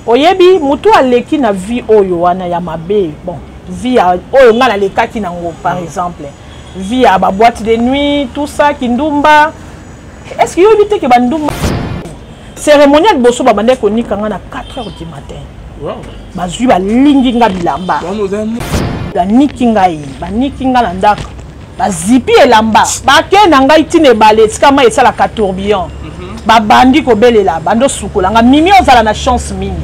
Oyebi, motu aleki na vie oyo wana ya mabe, bon, vie ya oyo ngai nalekaki nango, par exemple vie ya baboîte de nuit, tout ça, kindumba. Est ce que yoyebi te ke bandumba, cérémonie ya liboso babandaki konika ngai na 4 heures du matin? Bazwi, balingi nga bilamba, baniki ngai, baniki ngai na ndako, bazipi elamba, bake na ngai ntina ebale esika mai esalaka tourbillon. Babandi kobelela, bandi osukola nga. Mimi, ozala na chance mingi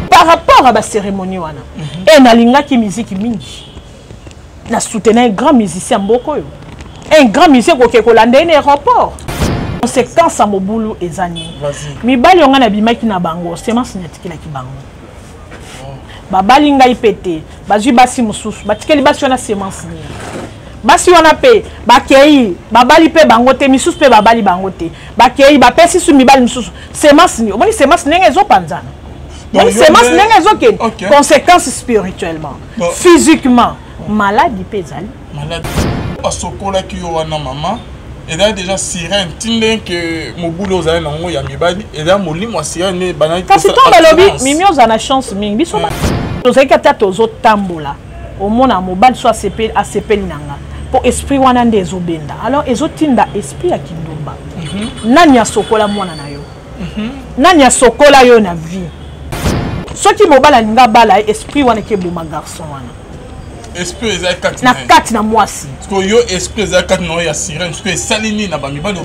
par rapport à bacérémonie wana. E nalingaki miziki mingi, na soutenir un grand musicien mboka oyo, un grand musicien, koke kolanda ye na aéroport. Conséquence ya mobulu eza nini? Mibali oyo ngai nabimaki na bango, semence natikelaki bango, babali ngai mpe te, bazwi basi mosusu, batikeli basi wana semence nini? Basi wana mpe bakei, babali mpe bango te, misusu mpe babali bango te, bakei, bapesi su mibali mosusu semence nini? Omoni semence ndenge ezopanzana, omoni semence ndenge ezokende. Conséquence spirituellement, physiquement, maladie mpe ezali. Maladie asokolaki yo wana, mama, ezali déjà sirène. Ti ndenge mobulu ozali nango ya mibali, eza molimo ya sirène. Kasi ntango balobi, Mimi, ozala na chance mingi. Biso tozalaki, ata tozotambola, omona mobali so asepeli na nga, mpo esprit wana nde ezobenda. Alors ezotinda esprit ya kindumba. Nani asokola mwana na yo? Nani asokola yo na vie? Soki mobali alingi abala ye, esprit wana ekeboma garçon wana. Esprit eza kati na kati na mwasi. Sikoyo yo, esprit eza kati na yo ya sirène, sikoyo esali nini na bamibali?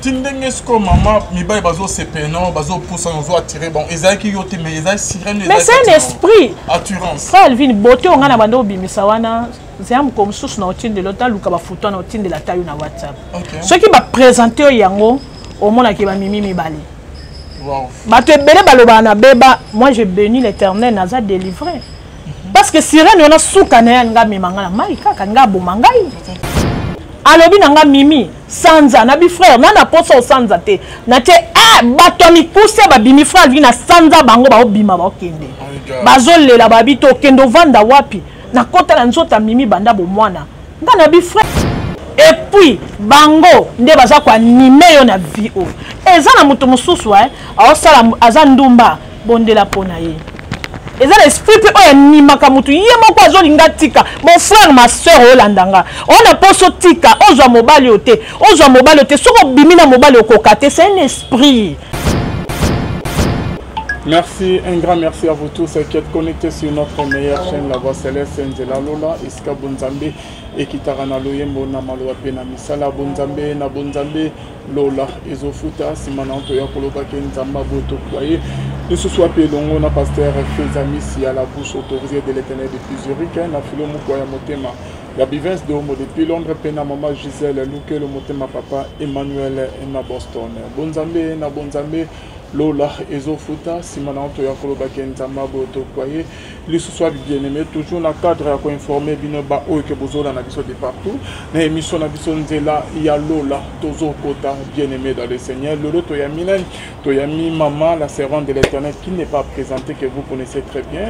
Ti ndenge sikoyo, mama, mibali bazosepela nao, bazopusana, ozo attire. Bon, ezalaki yo te, mais ezali sirène. Mais c'est un esprit. Attirance. Frère Alvin, beauté oyo ngai na banda obimisa wana, zeya mokolo mosusu na otindela, otaluka bafoto na otindela ata yo na WhatsApp. Soki baprésente oyo yango, omonaki bamimi mibale. Bato ebele balobaka na beba. Moi, je bénis l'Éternel, naza délivré, parce que sirène wana, suka na ye, alinga amema nga na mai kaka, alinga aboma ngai. Alobi na nga: "Mimi, sanza na bi." Frère, na posa osanza te, natie eh, bato ya mikuse babimi. Frère Alvi, na sanza bango baobima, baokende, bazolela, babi: "To okende ovanda wapi? Nakota na nzoto ya Mimi banda bomwana nga na bi." Frère, et puis bango nde baza koanimer yo na vie oyo. Eza na moto mosusu aosala, aza ndumba, bondela mpo na ye. Eza na esprit mpe oyo animaka motu ye moko azolinga tika. Mon frère, ma soeur, oyolanda nga, oyo na mposo tika, ozwa mobali oyo te, ozwa mobali oyo te. Soki obimi na mobali, okoka te. C'est un esprit. Merci, un grand merci à vous tous qui êtes connectés sur notre meilleure chaîne, La Voix Céleste, Nzela Lola, Esika Bonzambe, ekitaka na loyembo, na maloba mpe na misala. Bonzambe na Bonzambe, Lola ezofuta. Nsima na toya kolobaki Nzambe abotokuba ye lisusu wapi elongo na pasteur Fezamis ya la bouche autorisée de l'Éternel depuis Zurich, na filo mokwa ya motema ya Bivens de Homo depuis Londres, mpe na mama Gisèle Lukelo, motema papa Emmanuel na Boston. Bonzambe na Bonzambe, Lola ezofuta. Nsima na toya kolobaki Nzambe abotokuba ye lisusu wapi. Bien aimé, toujours na cadre ya koinformer bino baoyo ke bozolanda biso de partout na émission na biso Nzela ya Lola, tozokota. Bien aimé dans le Seigneur, lelo toyami nani? Toyami mama, la servante de l'Éternel qui n'est pas présentée, que vous connaissez très bien.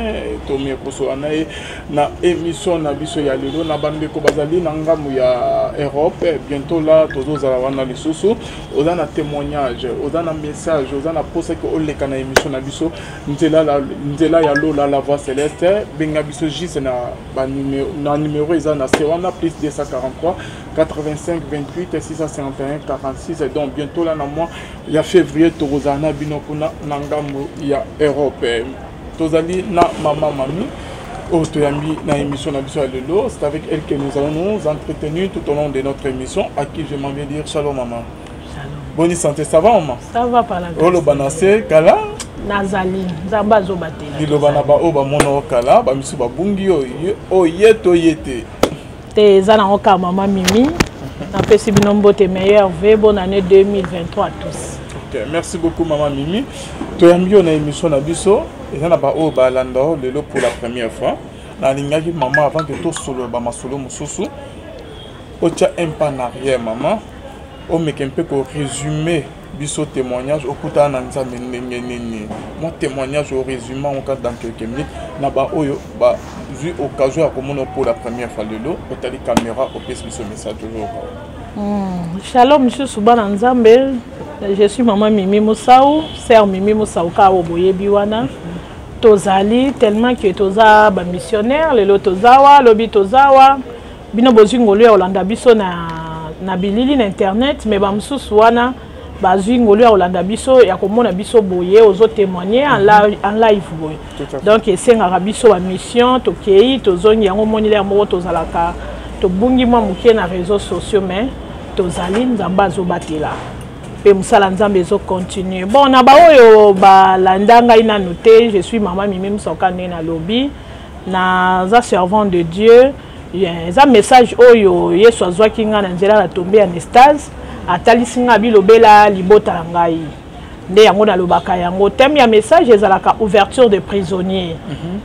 Tomi ekosola na ye na émission na biso ya lelo. Na bandeko bazali na ngambu ya Europe, bientôt là tozozala wana lisusu. Oza na témoignage, oza na message, oza na posa ke oleka na émission na biso Nzela ya Lola, La Voix Céleste, benga biso juste na banumero, na numéro eza na se wana, plus 243 85 28 651 46. Donc bientôt là, na mois ya février, tokozala na bino kuna na ngambo ya Europe. Tozali na mama Mami oyo toyambi na émission na biso ya lelo. C'est avec elle que nous allons nous entretenir tout au long de notre émission, à qui je m'en viens dire shalom, maman. Shalom. Bonne santé, ça va, maman? Ça va par la grâce. Oloba na se kala. Nazali, Nzambe azobatela. Liloba na baoyo bamona okala, bamisu babungi oyo, oye to ye te. Te, eza nango kaka mama Mimi. Napesi bino mbote, meilleurs vœux, bonne année 2023 à tous. Ok, merci beaucoup, mama Mimi. Toyambi yo na émission na biso. Eza na baoyo balanda yo lelo pour la première fois. Nalingaki, mama, avant ke tosolola bamasolo mosusu, otya un pas en arrière, mama, omeke mpe korésumer biso témoignage. Okutana na Nzambe ndenge nini? Mwa témoignage, orésumé yango kaka dans quelques minutes na baoyo bazwi occasion ya komona pour la première fois lelo. Otali caméra, opesi biso message. Toujours. Shalom lisusu, bana Nzambe. Je suis maman Mimi Moussaou, sœur Mimi Moussaou ka boyebi wana. Tozali tellement que toza ba missionnaire, lelo tozawa, lobi tozawa. Bino bozwi ngolu ya kolanda biso na bilili na internet, mais bamosusu wana bazwi ngolu ya kolanda biso, ya komona biso boye, ozotémoigner en live boye. Donc esengaka biso bamission, tokei, tozongi. Yango omoni lere moko tozalaka tobungi mwa moke na réseaux sociaux, mais tozali, Nzambe azobatela mpe mosala Nzambe ezocontinue. Bon, na baoyo balanda ngai nanu te, je suis mama Mimi Mosoka. Nde nalobi, naza servant de Dieu. Eza message oyo Yesu azwaki ngai na nzela na tombe ya Nestase, atalisi ngai, bilobela libota na ngai. Nde yango nalobaka yango. Thème ya message ezalaka ouverture de prisonnier.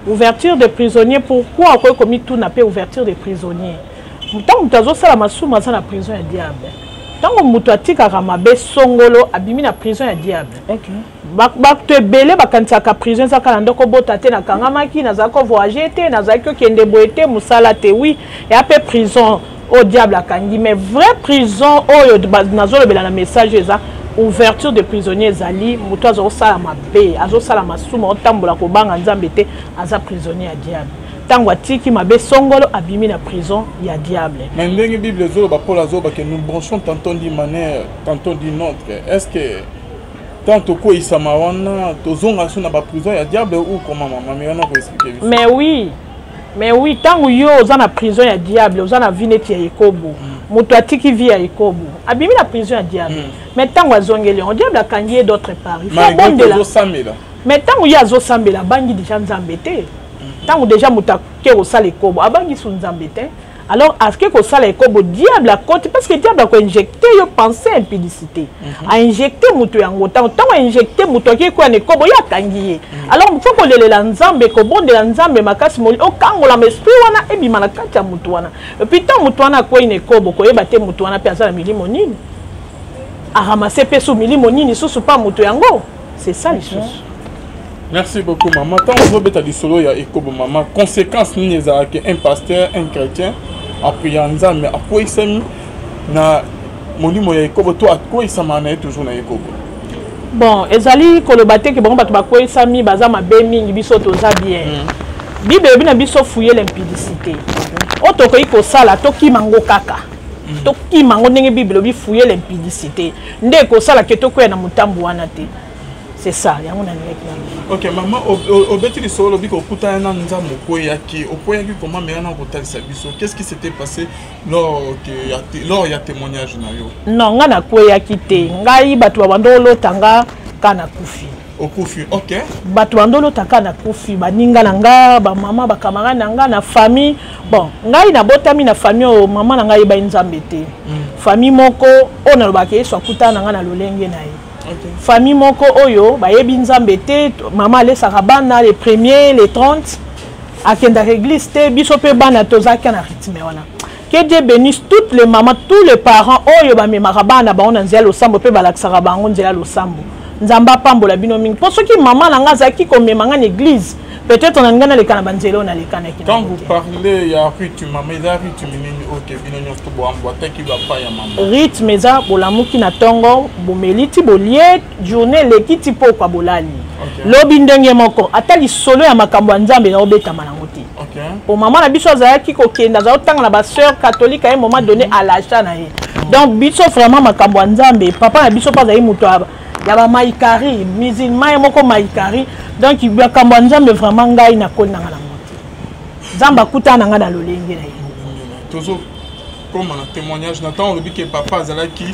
Ouverture de prisonnier, pourquoi? Okoki komituna mpe ouverture de prisonnier. Ntango moto azosala masumu, aza na prison ya diable. Ntango moto atikaka mabe songolo, abimi na prison ya diable. Bato ebele bakanisaka prison eza kaka na ndoko bota te. Nakangamaki, nazalaki kovoyage te, nazalaki kokende boye te, mosala te. Oui, eya mpe prison oyo diable akangi, mais vraie prison oyo nazolobela na message eza ouverture de prisonnier. Ezali moto azosala mabe, azosala masumu, aotambola kobanga Nzambe te, aza prisonnier ya diable. Ntango atiki mabe songolo, abimi na prison ya diable. Mais ndenge Bible ezoloba, Paul azoloba que nous bronchons tantôt d'une manière, tantôt d'une autre, est ce que tant tokweyisama wana, tozonga so na baprison ya diable ou comment, mama? Mais wana koexpliquer biso. Mais oui, mais oui. Ntango yo oza na prison ya diable, oza na vie neti ya ekobo. Moto atiki vie ya ekobo, abimi na prison ya diable. Mais ntango azongeli yango, diable akangi ye d'autre part. Il faut bondela. Mais ntango ye azosambela, abangi déjà Nzambe te. Ntango déjà moto ake kosala ekobo, abangi su Nzambe te. Alors ake kosala ekobo, diable akoti, parce que diable akoinjecte yo pensée impudicité. Ainjecte moto yango. Ntango ainjecte moto, ake koya na ekobo, ye akangi ye. Alors faut kolelela Nzambe, kobondela Nzambe makasi, moli okangolama esprit wana ebima na kati ya moto wana. Et puis ntango moto wana akwei na ekobo, koyeba te moto wana mpe aza na milimo nini, aramasse mpe so milimo nini susu pa moto yango. C'est ça lisusu. Merci beaucoup, mama. Ntango ozobeta lisolo ya ekobo, mama, conséquence nini ezalaki? Un pasteur, un chrétien apriya Nzambe, akweyisami na molimo ya ekobo to akweyisama na ye toujours na ekobo? Bon, ezali koloba te ke bango bato bakweyisami baza mabe mingi, biso toza bien. Bible elobi na biso: fuyez l'impudicité. Oyo tokoki kosala, tokima ngo kaka. Tokima ngo ndenge Bible elobi, fuyez l'impudicité, nde ekosala ke tokwea na motambo wana te. C'est ça, yango nalingaki naloba. Ok, mama, obeti lisolo, olobi kokutana na Nzambe, okweyaki. Okweyaki comment? Mais wana kotalisa biso qu'est-ce qui s'était passé lors ya témoignage na yo. Non, ngai nakweyaki te. Ngai bato babanda olota nga ka nakufi. Okufi, ok. Bato banda olota ka nakufi, baninga na nga, bamama, bacamarade na nga, na famille. Bon, ngai nabotami na famille oyo mama na ngai ayebaki Nzambe te. Famille moko oyo nalobaka Yesu akutana na ngai na lolenge na ye. Famille moko oyo bayebi Nzambe te. Mama alesaka bana les premiers, les 30, akendaka église te. Biso mpe bana tozalaki na rythme wana. Que Dieu bénisse toutes les mamans, tous les parents oyo bamemaka bana bango na nzela losambo mpe balakisaka bango nzela losambo. Nzambe apambola bino mingi. Mpo soki mama na nga azalaki komema nga na église, peut-être na ngai naleka na banzela oyo nalekanaki. Quand vous parlez ya rythme, mama, eza rythme nini oyo bino nyonso to boambwataki bapa ya mama? Rythme eza bolamuki na ntongo, bomeli ti bolie, journée eleki ti pokwa, bolali. Lobi ndenge moko. Ata lisolo ya makambo ya Nzambe naobetama nango te. Po mama na biso azalaki kokende, azalaki kotanga na basœur catholique. À un moment donné alacha na ye. Donc biso vraiment makambo ya Nzambe, papa na biso mpe azali moto ya bamaikari, musulman ye moko maikari. Donc makambo ya Nzambe vraiment, ngai nakoli nanga nango te. Nzambe akutana na ngai na lolenge na ye. Tozokoma na témoignage na ntango olobi ke papa azalaki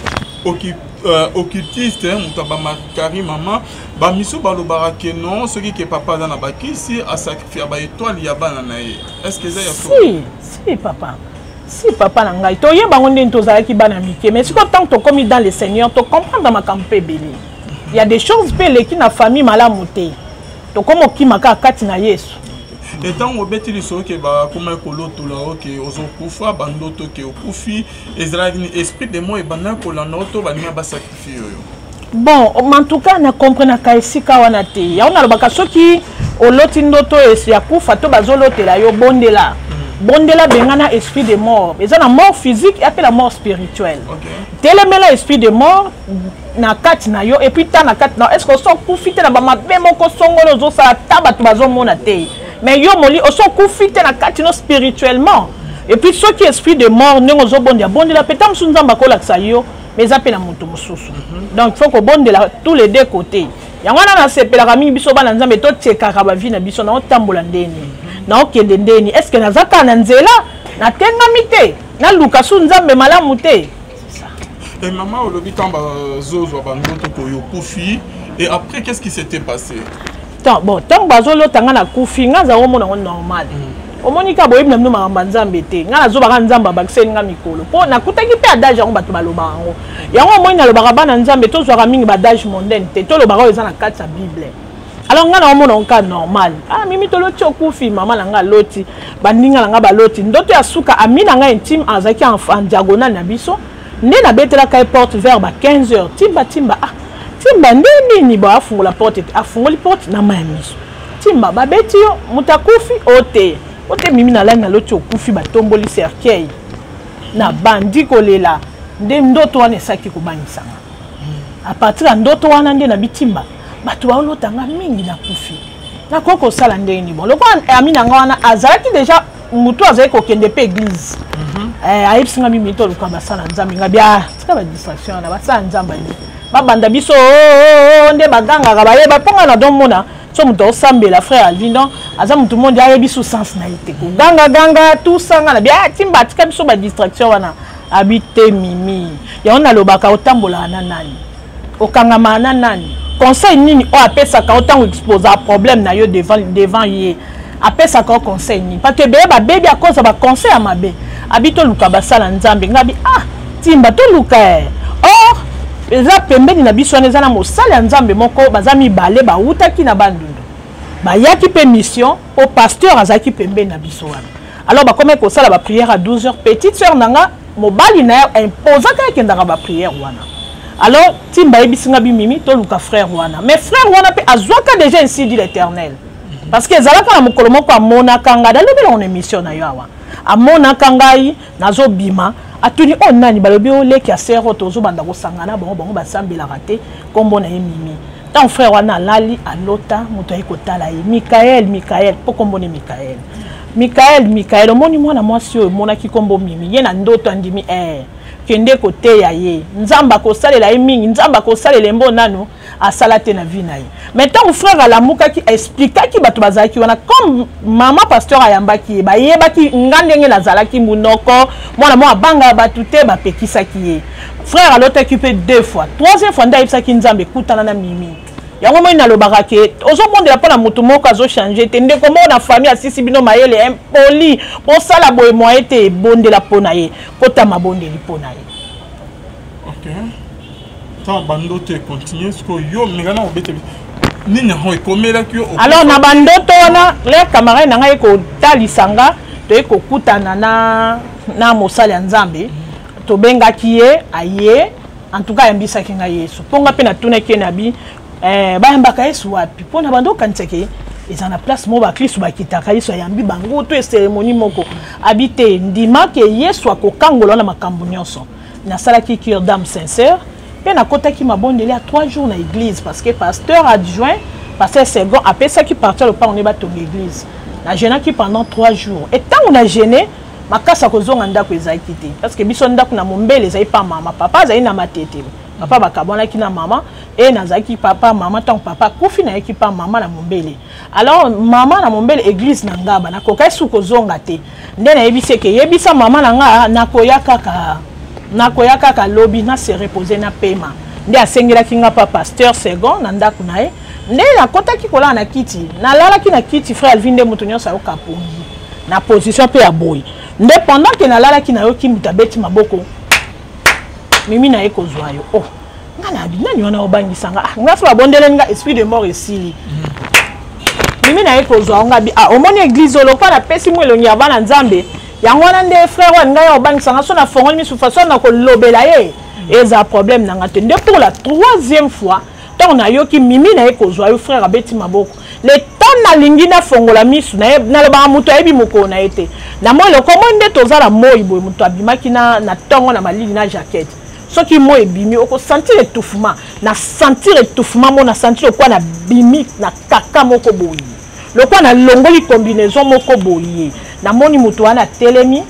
occultiste, moto ya bamakari. Mama, bamisu balobaka ke non, soki ke papa aza na bakisi, asacrifia baétoile ya bana na ye. Est ce que eza ya Si, si, papa, si papa na ngai, toyeba yango ndenge tozalaki bana mike. Mais sikoyo ntango tokomi dans le Seigneur, tocomprendre makambo mpe ebele. Ya des choses mpe eleki na famille malamu te, tokómi okima kaka kati na Yesu. Ntango obeti lisolo ke bakoma kolotola oke ozokufa, bandoto ke okufi, ezalaki ni esprit de mort ebandaki kolanda o to balinga basacrifie oyo? Bon, en tout cas na comprenaka esika wana te. Yango nalobaka, soki oloti ndoto ya kufa to bazolotela yo, bondela. Bondela, bengana esprit de mort. Eza na mort physique ya mpe la mort spirituelle. Telemela esprit de mort na kati na yo, et puis ta na kati na yo, est ce que oso okufi te na bamabe moko songolo ozosala, ta bato bazomona te, mais yo moli oso okufi te na kati no spirituellement? Et puis soki esprit de mort, ndenge ozobondela, bondela mpe ta mosusu Nzambe akolakisa yo, mais eza mpe na moto mosusu. Donc il faut kobondela tous les deux côtés. Yango wana nasepelaka mingi, biso bana Nzambe totiekaka bavie na biso, naotambola ndeni, naokende ndeni, est ce que naza kaka na nzela, natengami te, naluka su Nzambe malamu te? Et maman, olobi ntango bazozwa bandoto koyo okufi, et après, qu'est-ce qui s'était passé? Tant bon, ntango bazolota nga nakufi, nga aza omona yango normal. Omoni kaka boyebi na bino makambo ya Nzambe te. Nga nazobaka Nzambe abakiseli nga mikolo, mpo nakutaki mpe adage yango, bato balobaka yango. Yango omoni nalobaka, bana Nzambe tozwaka mingi baadage mondaine te, tolobaka oyo eza na kati ya Bible. Alors nga naomona yango kaka normal. Ah, Mimi, toloti okufi. Mama na nga aloti, baninga na nga baloti. Ndoto ya suka, ami na nga intime azalaki en diagonale na biso, nde nabetelaka ye porte vers ba 15 heures: "Timba, timba." "Ah, timba, nde nini?" Bo afungola porte te, afungoli porte na mai ya miso. "Timba, babeti yo, moto akufi o te, o te. Mimi, nalali, naloti okufi, batomboli cercueil." Na bandi kolela. Nde ndoto wana esaki kobangisanga. À partir ya ndoto wana nde na bitimba, bato baolotanga mingi nakufi, nakoki kosala ndenge nini? Bon, lokola ami na nga wana azalaki déjà motu azalaki kokende mpe église, ayebisi nga: "Mimi, toluka basala Nzambe." Nga bia: "Tika badistraction wana, basala Nzambe ani babanda biso oh, oh, oh, nde bagangaka, bayeba mpo nga nadomona so moto aosambela." Frère Alvin, donc aza motu mondi, ayebi su sens na ye te, kogangaganga tusanga na bia: "Timba, tika biso badistraction wana." Abi te: "Mimi, yango nalobaka, otambolaka na nani, okangamaka na nani, conseil nini oyo apesaka yo ntango exposa problème na yo devant ye, apesaka yo conseil nini? Bato ebele babebi à cause ya baconseil ya mabe." Abi: "Toluka basala Nzambe." Nga abi: "Ah, timba, toluka." Or eza pembeni na biso wana, eza na mosali ya Nzambe moko, baza mibale, bawutaki na Bandundu, bayaki mpe mission, po pasteur azalaki pembeni na biso wana. Alors bakomaki kosala baprière à 12 heures. Petite sœur na nga, mobali na ye imposaka, akendaka baprière wana. Alors timba ayebisi nga bi: "Mimi, toluka frère wana." Mais frère wana mpe azwaka déjà "ainsi dit l'Éternel", parce que ezalaka na mokolo moko amonaka ngai, nalobela na émission na yo awa, amonaka ngai nazobima, atuni: "Oyo nani?" Balobi: "Oleki ya sœur oyo tozobanda kosangana bango, bango basambelaka te, nkombo na ye Mimi." Ntango frère wana alali, alota moto aye kotala ye: "Mikael, Mikael," mpo nkombo ne Mikael. "Mikael, Mikael, omoni mwana mwasi oyo emonaki nkombo Mimi ye na ndoto, andimi kende koteya ye, Nzambe akosalela ye mingi, Nzambe akosalela ye mbo nanu asala te na vie na ye." Mais ntango frère alamukaki, expliquaki bato bazalaki wana, comme mama pasteur ayambaki ye, bayebaki nga ndenge nazalaki monoko, mwana moko abangaka bato te, bapekisaki ye. Frère alotaki mpe deux fois, troisième fois nde ayebisaki: "Nzambe ekutana na Mimi." Yango moi nalobaka ke ozobondela mpo na motu moko azochange te, ndeko moko na famille asisi bino mayele, impoli, posala boye, moye te, ebondela mpo na ye, kota mabondeli mpo na ye. Ok, ntango bandoto econtinue sikoyo, yo menga na obete nini yango ekomelaki yo? Alors na bandoto wana, le camarade na ngai ekotalisa nga, toye kokutana na mosali ya Nzambe. Tobengaki ye, aye. En tout cas ayambisaki ngai Yesu, mpo nga mpe natunaki ye na bi bayambaka Yesu wapi? Mpo na bando okanisaki eza na place moko bakristu bakitaka, Yesu ayambi bango to cérémonie moko. Abi te, ndima ke Yesu akokangola na makambo nyonso. Nasalaki cure d'âme sincère mpe nakɔtaki mabondeli ya 3 jours na église, parce que pasteur adjoint, pasteur second, apesaki parti lopango nde batonga église. Najeûnaki pendant 3 jours, et ntango na jeûne makasi ya kozonga ndako ezalaki te, parce que biso ndako na Mombele ezali pa mama, papa azali na Matete, papa bakabwanaki na mama e nazalaki papa mama. Ntango papa akufi, nayaki pa mama na Mombele. Alors mama na Mombele, église na Ngaba, nakokaki su kozonga te. Nde nayebisi eke yebisa mama na nga nakoya kaka lobi, na se repose, na pema. Nde asengelaki nga pa pasteur second na ndako na ye. Nde nakɔtaki kolala na kiti, nalalaki na kiti, frère Alvin, nde moto nyonso ayoka pongi na position mpe ya boye. Nde pendant ke nalalaki, nayoki moto abeti maboko: "Mimi, naye kozwa yo." Oh, nga nabi: "Nani wana obangisanga?" Ah, nga so babondeleli nga, esprit de mort esili. "Mimi, naye kozwa yo." Nga bi: "Ah, omoni église oyo, lokola napesi mo elongi ya bana Nzambe, yango wana nde frère wana ngai obangisanga. So nafongoli misu, façon na kolobela ye eza problème na nga te." Nde pour la troisième fois, ntango nayoki: "Mimi, naye kozwa yo," frère abeti maboko. Le temps nalingi nafongola misu nalobaka moto ayebi mokolo na ye te. Na moi lokomo nde toza na moi boye, moto abimaki na ntongo na malili na jaquette. Soki moi ebimi, okosentir étouffement. Na sentir étouffement mo, na sentir lokwa nabimi na kaka moko boye, lokwa nalongoli combinaison moko boye. Namoni moto wana atelemi,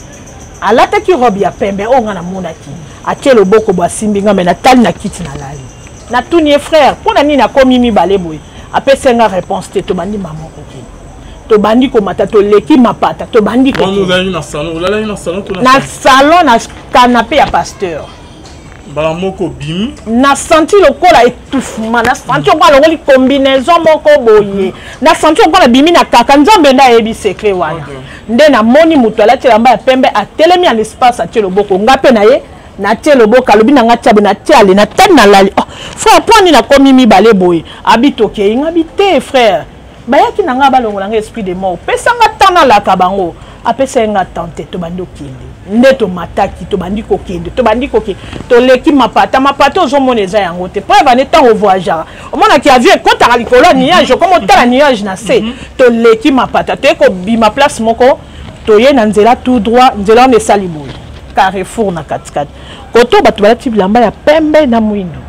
alataki robe ya pembe oyo nga namonaki. Atie loboko bo, asimbi nga, me natali na kiti nalali. Natuni ye: "Frère, mpo na nini akomi mibale boye?" Apesi nga réponse te. Tobandi mama kokende, tobandi komata, toleki mapata, tobandi na salon, na canapé ya pasteur. Mbala moko bimi. Na senti lokola étouffement, na senti lokola alongoli combinaison moko boye, na senti lokola bimi na kaka. Nzambe nde ayebi secret wana. Nde namoni moto alati elamba ya pembe, atelemi en espace, atie loboko, nga mpe na ye natie loboko. Alobi na nga: "Tia boye." Natie, ale natali, nalali. "Oh frère, mpo nini nakomi mibale boye?" Abi: "Tokei." Nga bi: "Te frère, bayaki na nga balongola nga esprit de mort, opesanga temps nalaka bango." Apesa ye nga temps te. Tobandi okende, nde tomataki, tobandi kokende, tobandi kokende, toleki mapata. Mapata ozomona eza yango te. Preuve ane, ntango ovoyageaka, omonaki avion ekɔtaka likolo ya nuage, okoma otala nuage na se. Toleki mapata, toye kobima place moko, toye na nzela tout droit. Nzela wana esali boye carrefour na katikati. Koto bato balati bilamba ya pembe na mwindu,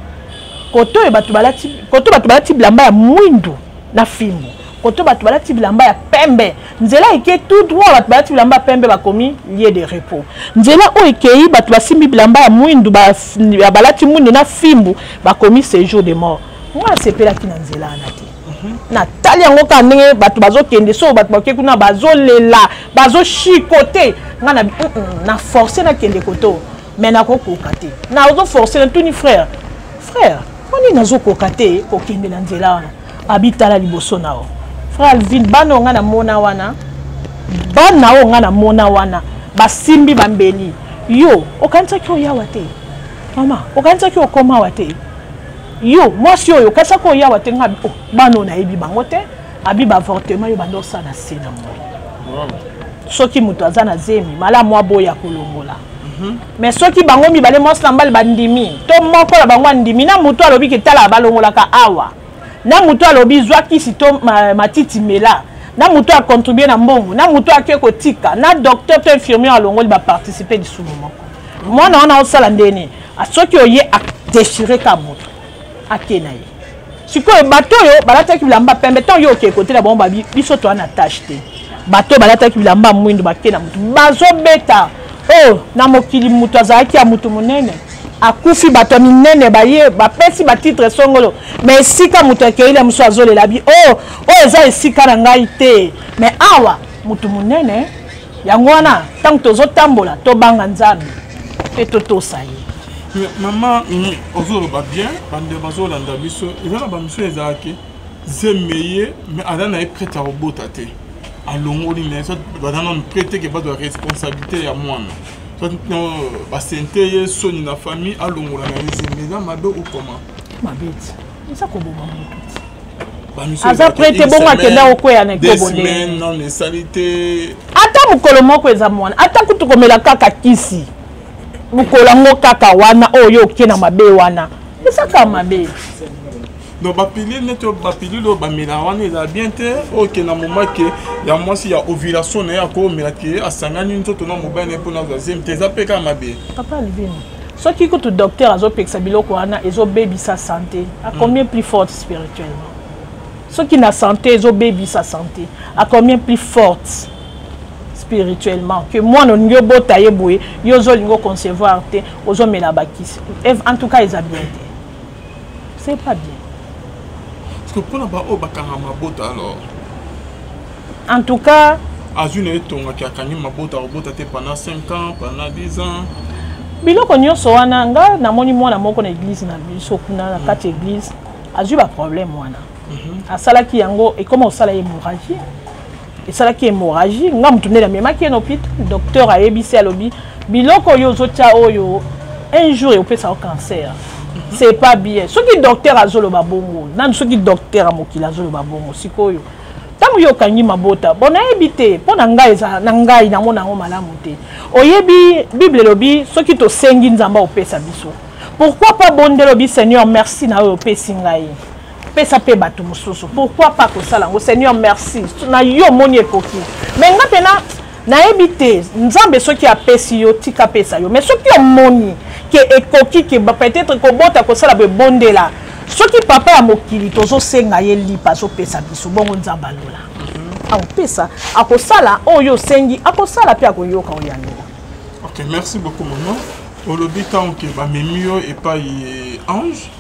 koto oyo bato balati, koto bato balati bilamba ya mwindu na fimbu, koto bato balati bilamba ya pembe. Nzela eke tout droit, bato balati bilamba ya pembe, bakomi lieu de repos. Nzela oyo ekei, bato basimbi bilamba ya mwindu, balati mwindu na fimbu, bakomi séjour de mort. Nga asepelaki na nzela wana te. Natali yango kaka ndenge bato bazokende. So bato bake kuna, bazolela, bazoshiko te. Nga na na force nakende koto, mais nakokoka te. Nazoforce, natuni: "Frère, frère, moni nazokoka te kokende na nzela wana." Abitala liboso na yo, frère Alvin, bana oyo nga namona wana, bana oyo nga namona wana basimbi bambeli. Yo okanisaki oyawa te, mama? Okanisaki okoma awa te? Yo mwasi oyo, okanisaki oyawa te? Nga oh, bana oyo nayebi bango te. Abi: "Baavortement yo banda osala se na moi. Soki moto aza na zemi, malamu aboya kolongola. Mais soki bango mibale, mwasi na mobali, bandimi to moko na bango andimi, na moto alobi ke tala, balongolaka awa, na moto alobi zwa kisi to matiti mela, na moto acontribue na mbongo, na moto ake kotika, na docteur to infirmier alongoli, baparticipe lisumu moko. Mwana wana osala ndeni? Soki oye adéchire ka moto, ake na ye." Sikoyo bato oyo balataki bilamba pembe, ntango yo okee kotela bango, babi: "Biso toa na tashe te." Bato oyo balataki bilamba mwindu bake na motu, bazobeta: "Oyo oh, na mokili moto azalaki ya motu monene, akufi. Bato ya minene baye, bapesi batitre songolo, mais esika moto akeyi mosu azolela bi: 'Oh, oyo eza esika na ngai te.' Mais awa motu monene." Yango wana ntango tozotambola, tobanga Nzambe mpe totosa ye. Mama, ozoloba bien. Bandeko bazolanda biso, eza na bamiso ezalaki zeme ye, mais aza na ye prête ya kobota te. Alongoli, mais soit baza nanu prêt te ke bazwa responsabilité ya mwana, soit basente ye soni na famille, alongola na ye zemi. Eza mabe ou comment? Mabe ti, eza koboma motu ti. Aza prêt te, bongo akenda kokwea na ekobo nde nano esali te. Ata mokolo moko eza mwana, ata kutu komela kaka kisi mokolo yango kaka wana oyo oke na mabe wana, eza kaka mabe. Donc bapilule, neti bapilule oyo bamela wana, ezala bien te. Oyo ke na moment ke ya mwasi ya ovulation na ye, akomela ke asangani nzoto na mobali na ye mpona azwa zemi te, eza mpe kaka mabe? Papa Alvin, soki kutu docteur azopekisa biloko wana, ezobebisa santé, à combien plus forte spirituellement? Soki na santé ezobebisa santé, à combien plus forte spirituellement que mwana olingi obota ye boye, yo ozolingi oconcevoir te, ozomela bakisi? En tout cas eza bien te, c'est pas bien. Parce que mpona baoyo bakanga mabota alors? En tout cas Azwi na ye tongaki, akangi mabota, akobota te pendant 5 ans, pendant 10 ans. Biloko nyonso wana, nga namoni mwana moko na église na biso kuna na kati église, azwi baproblème wana. Asalaki yango, ekoma osala hémorragie, esalaki hémorragie. Nga motu nde namemaki ye na hôpital. Docteur ayebisi, alobi: "Biloko oyo ozotia oyo, un jour ekopesa yo cancer, c'est pas bien." Soki docteur azoloba bongo nanu, soki docteur ya mokili azoloba bongo, sikoyo ntango yo okangi mabota, bon, nayebi te. Mpo na ngai, eza na ngai namona yango malamu te. Oyebi, Bible elobi soki tosengi, Nzambe opesa biso. Pourquoi pas bondela, obi: "Seigneur, merci na oyo opesi ngai." Pesa mpe bato mosusu. Pourquoi pas kosala yango? Seigneur, merci na yo, omoni ekoki. Mais nga mpena nayebi te. Nzambe soki apesi yo, tika apesa yo. Mais soki omoni ke ekoki, ke peut-être kobota, kosala boye, bondela. Soki papa ya mokili tozosenga ye lipa, azopesa biso bongo, Nzambe alola akopesa, akosala oyo osengi, akosala mpe akoyoka oyanola. Ok, merci beaucoup, maman. Olobi ntango ke bamemi yo epai ange,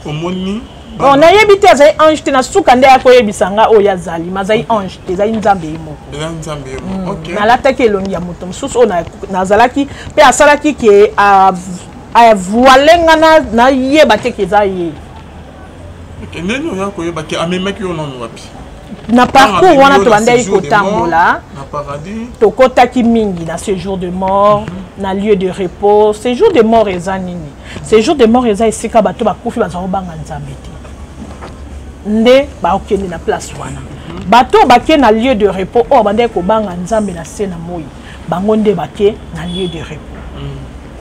omoni. Bon, nayebi te, azali ange te. Na suka nde akoyebisa nga oyo azali, ma azali ange te, ezali Nzambe ye moko. Eza Nzambe ye moko, ok. Nalataki elongi ya moto mosusu oyo nazalaki mpe asalaki ke avoile nga, nayeba te ke eza ye. Ok, ndeni oya koyeba ke amemaki yo nanu wapi? Na parcours wana tobandaki kotambola, na paradis. Tokɔtaki mingi na séjour de mort, na lieu de repos. Séjour de mort eza nini? Séjour de mort eza esika bato bakufi baza kobanga Nzambe te, nde bakokende na place wana. Bato oyo bake na lieu de repos, oyo bandaki kobanga Nzambe na se na moi, bango nde bake na lieu de repos.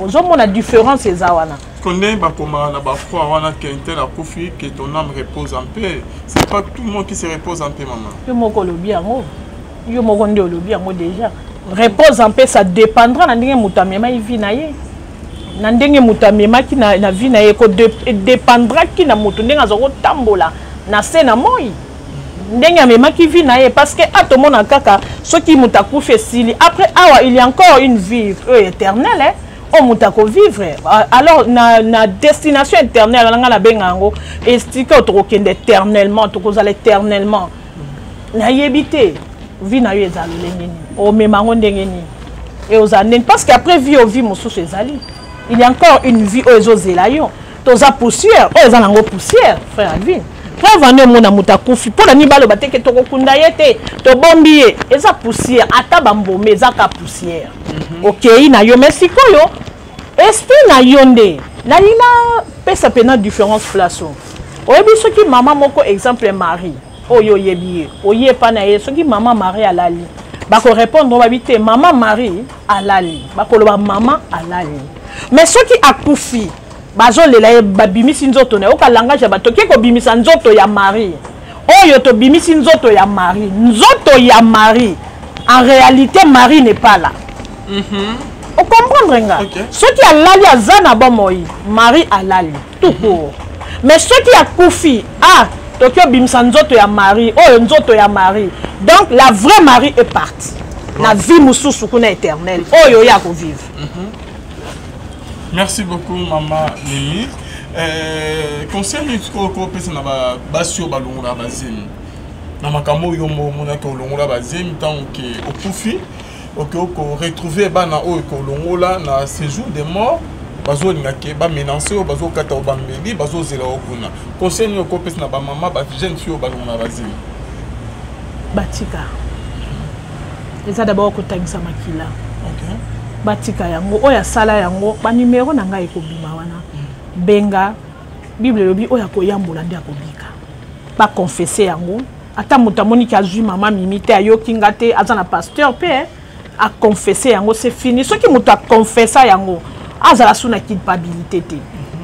Ozomona différence eza wana. Ko ndenge bakomaka na bacroix wana ke un tel akufi, que ton âme repose en paix, c'est pas tout le monde qui se repose en paix, maman. Yo moko olobi yango, yo moko nde olobi yango déjà. Repose en paix, ça dépendra na ndenge moto amemaki vie na ye, na ndenge moto amemaki na vie na ye. Dépendra na moto ndenge aza kotambola na se na moi, ndenge amemaki vie na ye. Parce que atomona kaka soki moto akufi, esili. Après awa, il y a encore une vie oyo éternelle, eh? Oyo moto akovivre alors na destination éternelle wana, ngai nabenga yango esika oyo tokokende éternellement, tokozala éternellement. Nayebi te vie na yo eza lolenge nini, omema yango ndenge nini, e ozala ndenge, parce que après vie oyo, vie mosusu ezali. Il y a encore une vie oyo ezozela yo. Toza poussière, oyo eza nango poussière, frère Alvin. Preuve ane, omona moto akufi, mpo na nini baloba te ke tokokunda ye te, tobombi ye? Eza poussière. Ata bambome, eza ka poussière. Okei na yo, mais sikoyo esprit na yo nde nalingi napesa mpena différence. Place oyo oyebi, soki mama moko, exemple Marie oyo oyebi ye, oye epa na ye, soki mama Marie alali, bakorépondre babi te mama Marie alali, bakoloba mama alali. Mais soki akufi, bazolela ye, babimisi nzoto na ye, oka langage ya bato, oke kobimisa nzoto ya Marie oyo, tobimisi nzoto ya Marie, nzoto ya Marie. En réalité, Marie n'est pas là. Ocomprendre nga? Soki alali, aza na bomoi, Marie alali tout court. Mais soki akufi, ah, toki obimisa nzoto ya Marie oyo, nzoto ya Marie. Donc la vraie Marie est partie na vie mosusu kuna éternelle oyo ye akovivre. Merci beaucoup, mama Mimi. Conseil nini sikoyo okopesa na basi oyo balongolaka bazemi na makambo oyo omonaki? Olongola bazemi, ntango ke okufi, oke okoretrouve bana oyo kolongola na séjour de mort, bazolinga ke bamenance oyo, bazokata oyo bameli, bazozela oyo kuna. Conseil nini okopesa na bamama, bajeune fille oyo balongola bazemi? Batika. Eza d'abord kotangisa makila. Batika yango. Oyo asala yango, banimero na ngai ekobima wana, benga. Bible elobi oyo akoyambola nde akobika. Baconfesse yango. Ata moto amoniki azwi mama Mimi te, ayoki nga te, aza na pasteur mpe aconfesse yango, c'est fini. Soki moto aconfessa yango, azala su na culpabilité te,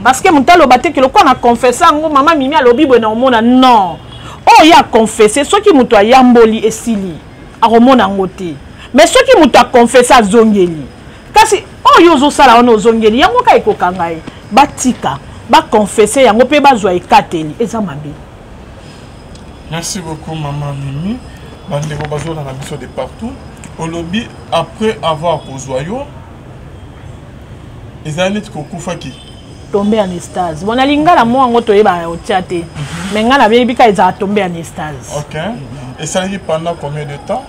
parce que moto aloba te ke lokola na confesse yango, mama Mimi alobi boye na omona. Non, oyo ye aconfesse, soki moto ayamboli, esili, akomona yango te. Mais soki moto aconfesse, azongeli, kasi oyo ozosala wana, ozongeli yango kaka, ekokanga ye. Batika, baconfesse yango mpe bazwa ekateli, eza mabe. Merci beaucoup, mama Mimi. Bandeko bazolanda biso de partout, olobi après avoir kozwa yo, ezali neti kokufaki. Tombe en extase. Bon, na lingala mo yango toyebaka kotia te, mais ngai nayebi kaka ezala tombe en extase. Ok, esalaki pendant combien de temps?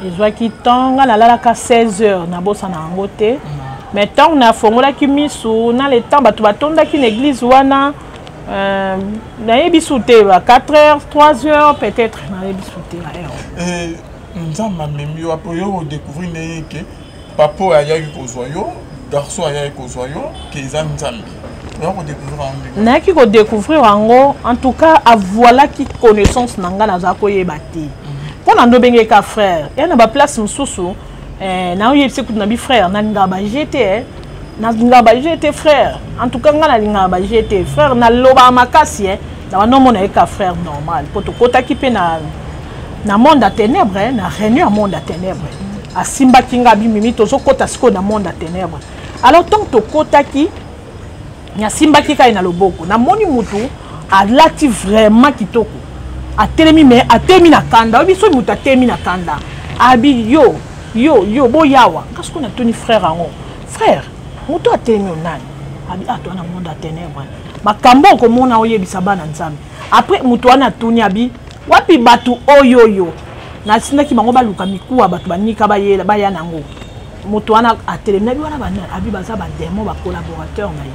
Ezwaki temps, ngai nalalaka 16 heures, nabosana yango te. Mais ntango nafongolaki misu, na le temps bato batondaki na église wana, nayebi su te, ba 4 heures, 3 heures peut-être, nayebi su te ba heure. Nzambe amemi yo apo yo odécouvrir ndenge ke papa oyo ayaki kozwa yo, garçon ayaki kozwa yo, ke eza Nzambe? Oya kodécouvrir yango ndenge? Nayaki kodécouvrir yango, en tout cas avoilaki connaissance na ngai, nazala koyeba te mpo na ndobengeka frère ya na baplace mosusu. Naoyebisi kutu na bi frère, nalingaka baje te, eh. Nalingaka baje te, frère. En tout cas ngai nalingaka baje te, frère. Nalobaka makasi, eh. Na banda omona ye ka frère normal, mpo tokotaki mpe na monde ya ténèbre, na réunion ya monde ya ténèbre. Asimbaki nga, bimimi, tozokota sikoyo na monde ya ténèbre. Alors ntango tokotaki, nasimbaki kai na loboko, namoni mutu alati vraiment kitoko, atelemi, me atelemi na kanda. Oyebi, soki moto atelemi na kanda, abi yo yo yo boyawa. Nga sikoyo natuni frère yango: "Frère, moto atelemi o nani?" Abi: "Ah, toa na monde ya ténèbre, makambo okomona, oyebisa bana Nzambe." Après moto wana atuni, abi: "Wapi bato oyo oyo natindaki bango baluka mikuwa, bato banika bayela baya nango?" Moto wana atelemi, nabi wana banani? Abi: "Baza badémon, bacollaborateur na ye."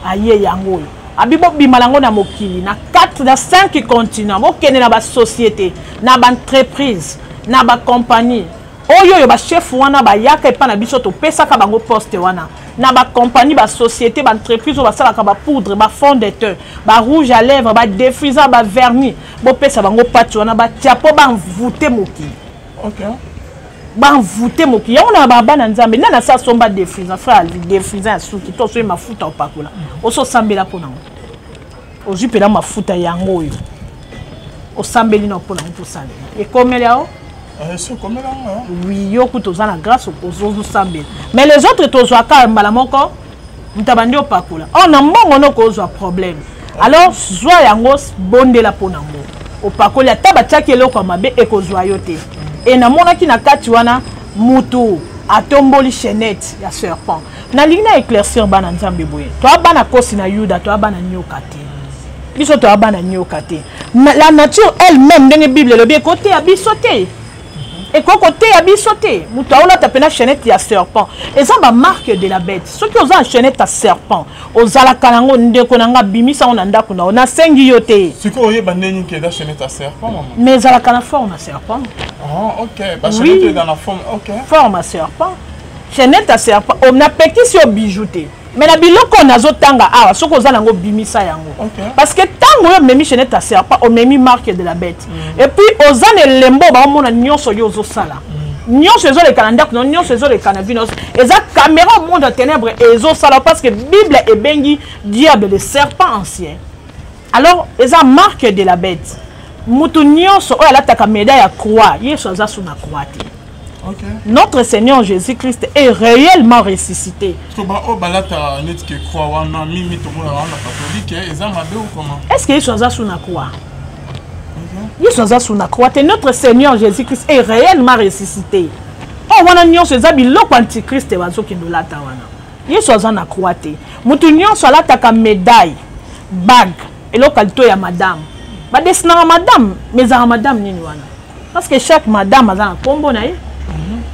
Aye yango oyo, abi: "Bobima nango na mokili, na 4 na 5 continent, bokende na basociété, na baentreprise, na bacompagnie oyo oyo bachef wana bayaka epa na biso, topesaka bango poste wana na bacompagnie, basociété, baentreprise oyo basalaka bapoudre, bafond de teint, barouge à lèvre, badéfrisant, bavernis. Bopesa bango pati wana, batia mpo banvute mokili." Banvute mokili yango na babana Nzambe. Nde nasi asomba défrisant, frère, défrisant ya suki to osoyi mafuta opakola, ososambela mpo nango. Ozwi mpena mafuta yango oyo osambeli na mpo nango, mposalela ekomeli yao. Oui, yo kuta oza na grâce, ozosambela, mais les autres tozwaka mbala moko, moto abandi opakola or na mbongo noko ozwa problème. Alors zwa yango, bondela mpo nango, opakoli, ata batiaki eloko ya mabe, ekozwa yo te. E namonaki na kati wana mutu atomboli chaînette ya serpent. Nalingi na éclaircir bana Nzambe boye: toa bana kosi na Yuda, toa bana nyoka te. Biso toa bana nyoka te. La nature elle-même, ndenge Bible elobi, ekoteya biso te, ekoki koteya biso te. Moto aolata mpena chaînette ya serpent, eza bamarque de la bête. Soki oza na chaînette ya serpent, ozalaka nango, ndeko na nga, bimisa ngo na ndako na yo, nasengi yo te. Sikoyo oyeba ndenge nini eza chaînette ya serpent, mama? Mais ezalaka na forme ya serpent. Ah, ok, bachaînette eza na forme, ok. Forme ya serpent, chaînette ya serpent. Napekisi yo bijou te, mais na biloko oyo nazotanga awa, soki oza nango, bimisa yango. Parce que ntango oyo omemi chaînette ya serpent, omemi marque de la bête. Et puis oza na elembo, baomona nyonso yo ozosala, nyonso ezoleka na ndako na nyonso, ezoleka na vie nyonso, eza caméra au monde ya ténèbre ezosala, parce que Bible ebengi diable le serpent ancien. Alors eza marque de la bête. Mutu nyonso oyo alataka médaille ya croix, Yesu aza su na croix te. Notre Seigneur Jésus-Christ est réellement ressuscité. Oyo balata neti ke croix wana mingi, tomona wana catholique, eza mabe ou comment? Est ce que Yesu aza su na croix? Yesu aza su na croix te. Notre Seigneur Jésus-Christ est réellement ressuscité. Oyo wana nyonso eza biloko antichrist bazokende olata wana. Yesu aza na croix te. Motu nyonso alataka médaille, bague, eloko alito ya madame, badesinaka madame, mais ezalaka madame nini wana? Parce que chaque madame aza na nkombo na ye.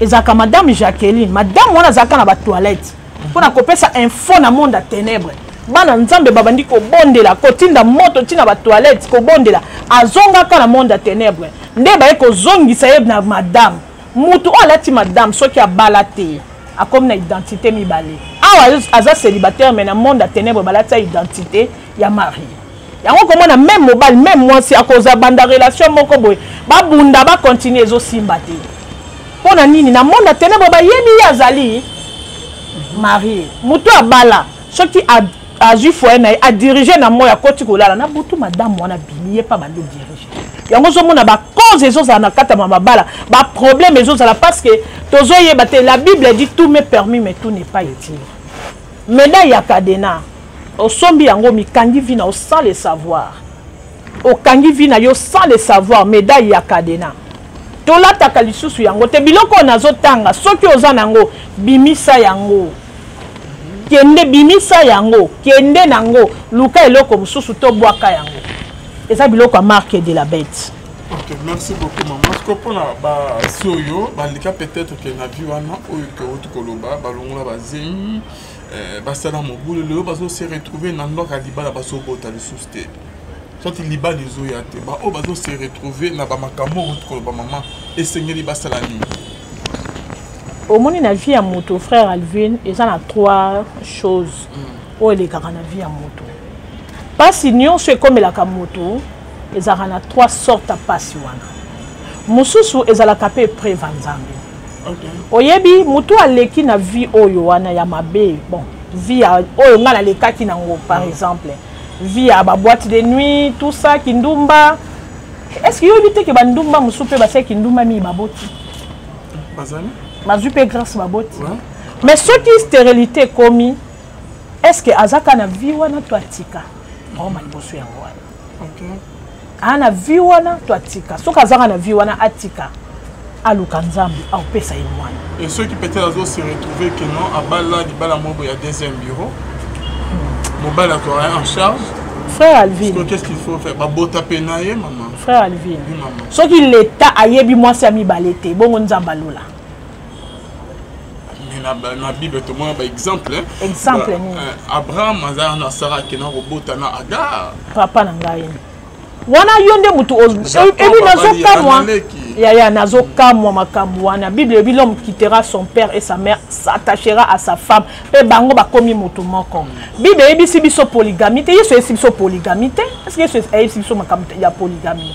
Ezalaka madame Jacqueline, madame wana azalaka na batoilette mpona kopesa info na monde ya ténèbre. Bana Nzambe babandi kobondela, kotinda moto ntina batoilette, kobondela, azongaka na monde ya ténèbre, nde baye kozongisa ye na madame. Mutu oyo alati madame, soki abala te, akomi na identité mibale. Awa aza célibataire, mais na monde ya ténèbre balati ya identité ya marié. Yango komona même mobali, même mwasi akozwa banda relation moko boye, babunda, bakontinue, ezosimba te. Mpo na nini? Na monde ya ténèbre bayebi ye azali marié. Motu abala, soki azwi foyer na ye, adirige na moi, akoti kolala na butu, madame wana bimi ye mpa bandi odirige. Yango ozomona bacause ezozala na kati ya mabala, baproblème ezozala parce que tozoyeba te. La Bible dit: "Tout m'est permis, mais tout n'est pas utile." Médaille ya cadenas, osombi yango, mikangi vie na yo sans le savoir, okangi vie na yo sans le savoir. Médaille ya cadenas, tolataka lisusu yango te. Biloko oyo nazotanga, soki oza nango, bimisa yango, kende, bimisa yango, kende nango, luka eloko mosusu, tobwaka yango. Eza biloko ya marque de la bête. Ok, merci beaucoup, mama. Siko mpona basi oyo balika peut-être ke na vie wana oyo touti koloba, balongola bazemi, basala mobulu, lelo bazose retrouve na ndako ya libala, bazobota lisusu te, soki libala ezoya te, baoyo bazose retrouve na bamakambo oyo outi koloba, mama, esengeli basala nini? Omoni, na vie ya moto, frère Alvin, eza na trois choses oyo elekaka na vie ya moto. Mpasi nyonso ekomelaka moto ezalaka na trois sorte ya mpasi wana. Mosusu ezalaka mpe épreuve ya Nzambe. Oyebi, motu aleki na vie oyo wana ya mabe, bon, vie oyo ngai nalekaki nango, par exemple, Vie ya baboîte de nuit, tout ça, kindumba. Est ce que yoyebi te ke bandumba mosusu mpe basali kindumba mingi baboti? Bazali bazwi mpe grâce, baboti. Mais soki stérilité ekomi, est ce que aza kaka na vie wana to atika? Aoma liboso yango wana. Aa na vie wana to atika? Soki azaka na vie wana, atika, aluka Nzambe, aopesa ye mwana. Et soki peut-être azo se retrouver que non, abala libala moko ya deuxième bureau, mobali akoya en charge. Frère Alvin. Qu'est-ce qu'il faut faire? Babota mpe na ye, mama. Frère Alvin. Oui, mama. Soki l'État ayebi mwasi ya mibale te, bongo Nzambe alola? Mais na Bible tomona baexemple. Exemple nini? Abraham aza na Sara, akenda kobota na Agar. Papa na ngai, wana yo nde motu ebi. Nazokamwa, yaya, nazokamwa makambo wana. Bible ebi: "L'homme quittera son père et sa mère, s'attachera à sa femme, mpe bango bakomi motu moko." Bible eyebisi biso polygamie te. Yesu ayebisi biso polygamie te. Est ce que Yesu ayebisi biso makambo ya polygamie?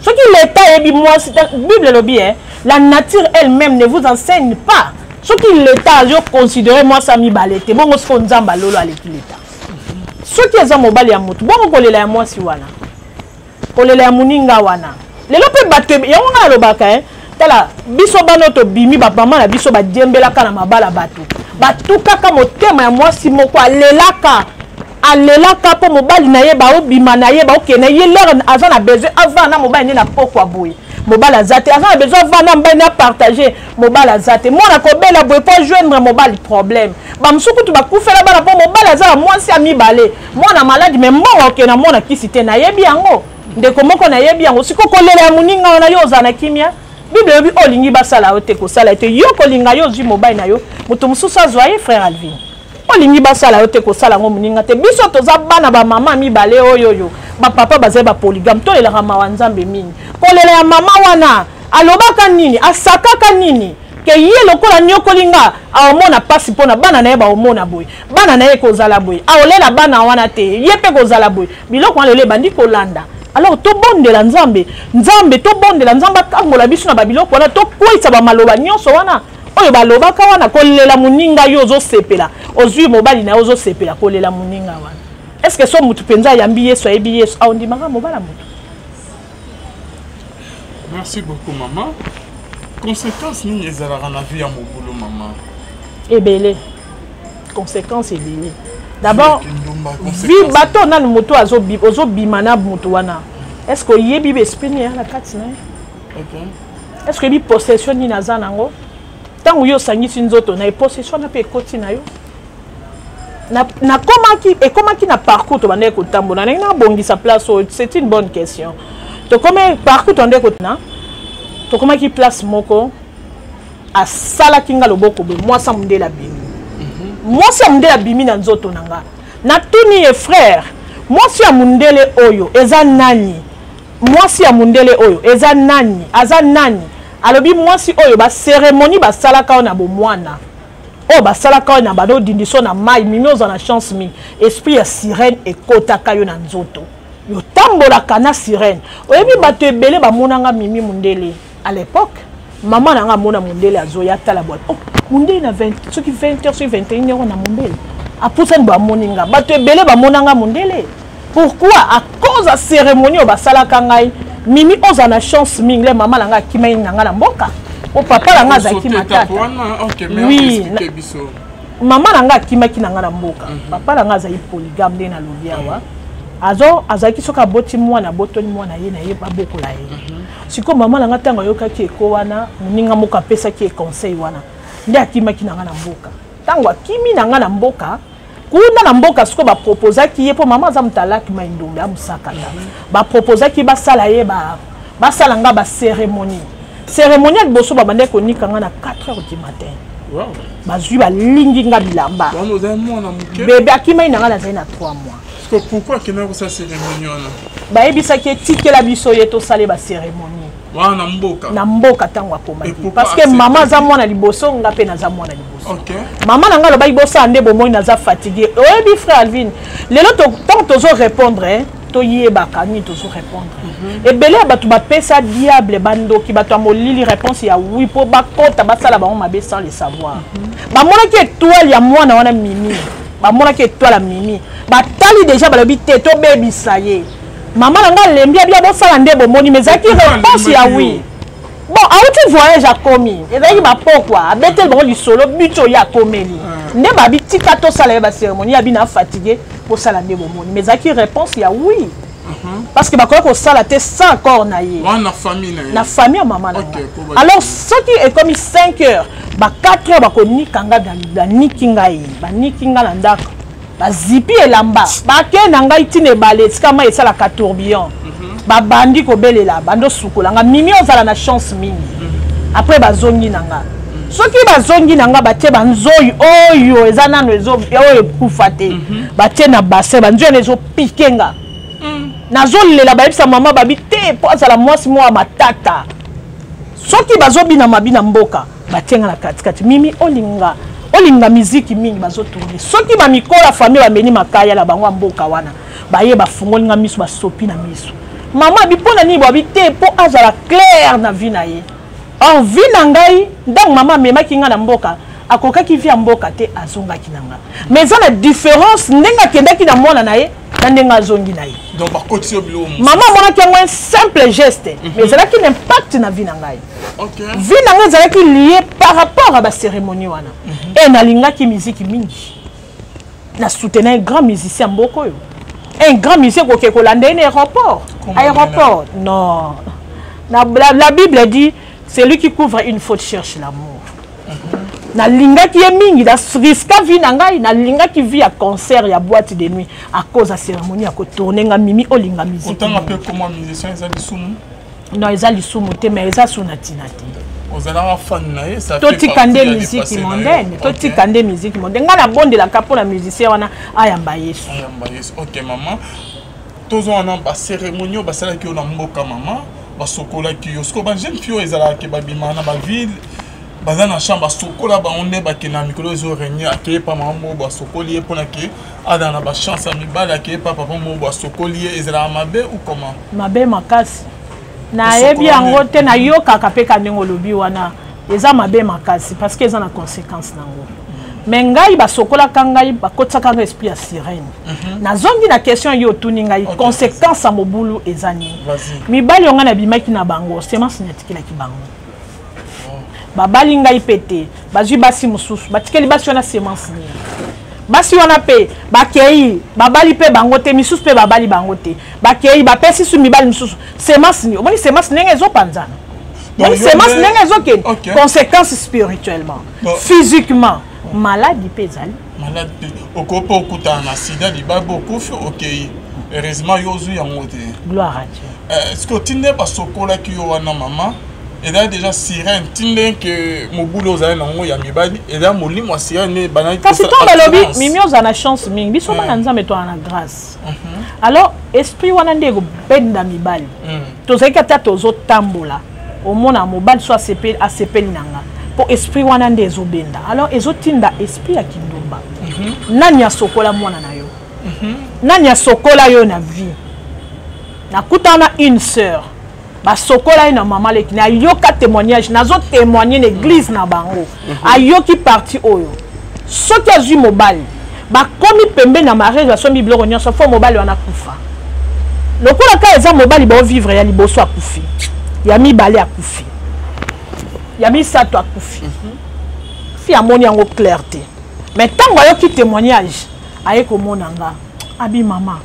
Soki l'État ayebi mwasi, Bible elobi, la nature elle-même ne vous enseigne pas. Soki l'État azoconsidere mwasi ya mibale te, bongo siko Nzambe alolo aleki l'État? Soki eza mobali ya motu, bongo kolela ya mwasi wana, kolela ya moninga wana lelo mpe bato yango, ngai alobaka, tala biso bana oyo tobimi, bamama na biso badiembelaka na mabala, bato batukaka motema ya mwasi moko, alelaka, alelaka mpo mobali na ye baobima na ye, baokende ye. Lere aza na besoin avanda na mobali nde na pokwa boye, mobali aza te. Aza na besoin avanda na mobali na partage, mobali aza te. Mwana kobela boye, mpo ajoindre mobali, problème. Bamosusu kutu bakufela bana mpo mobali aza na mwasi ya mibale. Mwana maladi, me mbongo okende na mwana kisi te. Nayebi yango, ndeko moko, nayebi yango. Siko kolela ya moninga wana, yo ozala na kimia? Bible elobi: oyo olingi basala yo te, kosala ye te. Yo kolinga, yo ozwi mobali na yo, moto mosusu azwa ye. Frère Alvin, olingi basala yo te, kosala yango moninga te. Biso toza bana bamama mibale oyo oyo bapapa bazali bapolygame, tolelaka mawa Nzambe mingi. Kolela ya mama wana, alobaka nini? Asakaka nini? Ke ye lokola nyokoli nga, aomona mpasi mpo na bana na ye, baomona boye, bana na ye kozala boye, aolela bana wana te, ye mpe kozala boye. Biloko wana lelo ebandi kolanda. Alors tobondela Nzambe, Nzambe, tobondela Nzambe akangola biso na babiloko wana, tokweyisa bamaloba nyonso wana oyo balobaka wana. Kolela moninga, yo ozosepela, ozwi mobali na yo, ozosepela kolela moninga wana. Est ce que so motu mpenza ayambi Yesu, ayebi Yesu, aondimaka mobala motu? Merci beaucoup, mama. Conséquence nini ezalaka na vie ya mobulu, mama? Ebele, conséquence ebele. D'abord vie, bato nanu, moto ozobima na moto wana, est ce que oyebi baesprit nini eya na kati na ye? Est ce que oyebi possession nini aza nango? Ntango yo osangisi nzoto na ye, possession wana mpe ekoti na yo. Nakomaki, ekomaki na parcours tobandaki kotambola, ndenge nabongisa place oyo. C'est une bonne question. Tokomi parcours, tobandaki kotna, tokomaki place moko, asalaki nga loboko boye, mwasi ya mondele abimi. Mwasi ya mondele abimi na nzoto na nga. Natuni ye: "Frère, mwasi ya mondele oyo eza nani? Mwasi ya mondele oyo eza nani? Aza nani?" Alobi: "Mwasi oyo, bacérémonie basalaka oyo na bomwana, oyo basalaka oyo na bando odindiso na mai." Mimi, oza na chance mingi. Esprit ya sirène ekotaka yo na nzoto, yotambolaka na sirène. Oyebi, bato ebele bamonanga Mimi mondele. À l'époque, mama na nga amona mondele azoya, tala boye, oh, mondele na 20, soki 20 heures, soki 21 heures na mondele apusani boye, amoni nga. Bato ebele bamonanga mondele. Pourquoi? À cause ya cérémonie oyo basalaka ngai. Mimi, oza na chance mingi. Le mama na ngai akimai na ngai na mboka po papa na ngai azalaki matata. Oui, mama na ngai akimaki na ngai na mboka. Papa na ngai azali polygame, nde nalobi awa. Azo azalaki, soki aboti mwana, abotoli mwana ye na ye, babokola ye. Sikoyo mama na ngai, ntango ayokaki eko wana, moninga moko apesaki ye conseil wana, nde akimaki na ngai na mboka. Ntango akimi na ngai na mboka, kuna na mboka sikoyo baproposaki ye, mpo mama aza moto alaki mai ndombe, amosakata. Baproposaki basala ye, basala nga bacérémonie. Cérémonie ya liboso, babandaki konika nga na 4 heures du matin. Bazwi, balingi nga bilamba. Bebe akimai na nga, nazali na 3 mois. Pourquoi akendaki kosala cérémonie wana? Bayebisaki etikela biso ye, tosala ye bacérémonie. Wana na mboka? Na mboka, ntango akomaki, parce que mama aza mwana liboso, nga mpe naza mwana liboso. Mama na nga alobaki: "Bosala nde bomoi, naza fatigué." Oyebi, frère Alvin, lelo ntango tozo répondre, toyebaka nini tozo répondre. Ebele ya bato bapesa diable, bandoki, bato ya molili réponse ya oui, mpo bakota basala bango mabe sans le savoir. Bamonaki étoile ya mwana wana Mimi. Bamonaki étoile ya Mimi, batali déjà, balobi te, tobebisa ye. Mama na ngai alembi, abia bosala nde bomoni, mais ezalaki réponse ya oui. Bon, awuti voyage, akomi, ezalaki bapokwa, abeteli bango lisolo biti oyo akomeli nde babi tika tosala ye bacérémonie. Abi na fatigue, bosala nde bomoni, mais ezalaki réponse ya oui, parce que bakoki kosala te sans accord na ye. Na famille na ye. Na famille ya mama na ngai. Alors soki ekomi 5 heures, ba 4 heures, bakonika nga, baniki ngai, baniki nga na ndako, bazipi elamba, bake na ngai ntina ebale esika mai esalaka tourbillon. Babandi kobelela, bandi osukola nga. Mimi ozala na chance mingi. Après bazongi na nga, soki bazongi na nga, batie banzoi oyo eza nano oyo ekufa te, batie na bassin, banzoi wana ezopike nga, nazolela. Bayebisa mama, babi te, mpo azala mwasi moko ya matata. Soki bazobina mabi na mboka, batie nga na katikati. Mimi olinga, olinga miziki mingi, bazotourne. Soki bamikola famille bameli makaya na bango ya mboka wana, baye bafungoli nga miso, basopi na miso. Mama abi mpo na nini? Babi te, mpo azala claire na vie na ye. Or vie na ngai, ntango mama amemaki nga na mboka, akokaki vie ya mboka te, azongaki na nga. Mais eza na différence ndenge akendaki na mwana na ye na ndenge azongi na ye. Donc bakotisi yo biloko. Mama amonaki yango un simple geste, mais ezalaki na impact na vie na ngai. Vie na ngai ezalaki lié par rapport à bacérémonie wana. E nalingaki miziki mingi, na soutenir un grand musicien mboka oyo, un grand musicien, koke kolanda ye na aéroport. Aéroport, non, la Bible dit: celui qui couvre une faute cherche l'amour. Nalingaki ye mingi, risqua vie na ngai, nalingaki vie ya concert, ya boîte de nuit, à cause ya cérémonie ya kotourne nga. Mimi olinga musique. Otanga mpe koma musicien, eza lisumu? Non, eza lisumu te, mais eza su na ntina te. Ozalaka fan na ye? Totika nde musique mondaine, totika nde musique mondaine. Ngai nabondelaka mpo na musicien wana ayamba Yesu. Ayamba Yesu. Ok mama, tozwa wana bacérémonie oyo basalaki yo na mboka. Mama, basokolaki yo. Sikoyo bajeune fille oyo ezalaka babima na baville, baza na chambre, basokola bango nde bakende na mikolo ezo régner. Akeye pa mama moko, basokoli ye mpona ke azala na bachance ya mibale. Akeye pa papa moko, basokoli ye. Ezalaka mabe ou comment? Mabe makasi. Nayebi yango te, nayokaka mpe ka ndenge olobi wana, eza mabe makasi parce que eza na conséquence nango. Mais ngai basokolaka ngai, bakotisaka ngai esprit ya sirène. Nazongi na question yo otuni ngai, conséquence ya mobulu eza nini? Mibali oyo ngai nabimaki na bango, semence natikelaki bango, babali ngai mpe te, bazwi basi mosusu, batikeli basi wana semence nini? Basi wana mpe bakei, babali mpe bango te, misusu mpe babali bango te, bakei bapesi su mibali mosusu semence nini? Omoni semence ndenge ezopanzana, omoni semence ndenge ezokende. Conséquence spirituellement, physiquement, maladie mpe ezali. Malade mpe okoki mpe okutana na sida, libabe, okufi, okei. Heureusement yo ozwi yango te. Gloire à Dieu. Ce que otinde basokolaki yo wana, mama, ezali déjà sirène. Ti ndenge mobulu ozali nango ya mibali, eza molimo ya sirène nde banaki. Kasi to balobi Mimi ozala na chance mingi. Biso bana Nzambe toza na grâce. Alors esprit wana nde ekobenda mibali. Tozalaki ata tozotambola, omona mobali so asepeli na nga, mpo esprit wana nde ezobenda. Alors ezotinda esprit ya kindumba. Nani asokola mwana na yo? Nani asokola yo na vie? Nakutana na une sœur, basokola ye na mama leki. Nayoka témoignage, nazotémoigne na église na bango. Ayoki parti oyo, soki azwi mobali, bakomi pembeni na mariage, basombi biloko nyonso, fo mobali wana akufa. Lokola ka eza mobali baovivre, ya liboso akufi, ya mibale akufi, ya misato akufi. Fi amoni yango clair te, mais ntango ayoki témoignage, aye komona nga, abi: "Mama,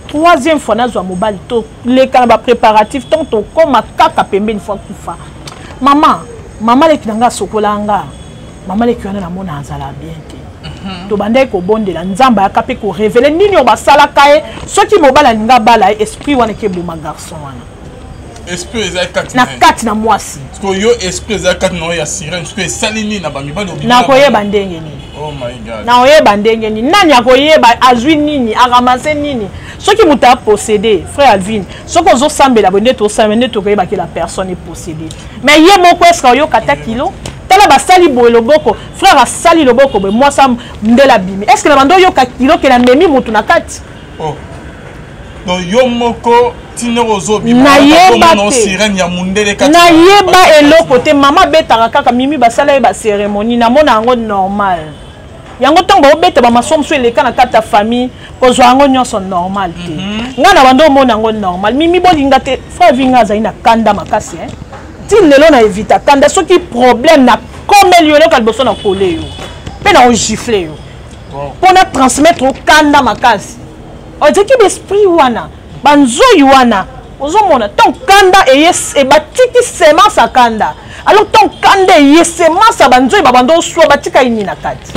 troisième fois nazwa mobali, toleka na bapréparatif, ntango tokóma kaka pembeni, fo akufa. Mama, mama leki na nga asokola nga. Mama leki wana namona azala bien te." Tobandaki kobondela Nzambe, ayaka mpe korévéler nini oyo basalaka ye. Soki mobali alingi abala ye, esprit wana eke eboma garçon wana. Esprit eza kati na kati na mwasi. Yo esprit eza kati na oyo ya sirène, soki esali nini na bamibali? Nakoyeba ndenge nini? Oh my God! Nakoyeba ndenge nini? Nani akoyeba azwi nini, aramase nini? Soki moto apossédé, frère Alvin, soki ozosambela boye nde tosambela nde tokoyebaki la personne est possédée. Mais ye moko eske oyoka ata kilo? Tala, basali boye loboko, frère asali loboko boye, mwasi ndele abimi. Est ce que na bando oyoka kilo ke namemi motu na kati? Oh. Donc yo moko ntina ozobima? Nayeba te. Sirène ya mundele kati. Nayeba eloko te. Mama abetaka kaka Mimi, basala ye bacérémonie, namona yango normal. Yango ntango baobeta bamaso mosusu eleka na kati ya famille, kozwa yango nyonso normal te. Ngai na bando omona yango normal. Mimi bolinga te, frère vi ngai azali na kanda makasi, hein. Ti lelo na evita kanda. Soki problème na komeli yo, eloko ya liboso na kole yo mpe na ogifle yo mpo na transmettre okanda makasi. Ozalaki baesprit wana, banzoi wana, ozomona ntango kanda eye, batiki semence ya kanda. Alors ntango kanda eye, semence ya banzoi babanda oswa, batika ye nini na kati?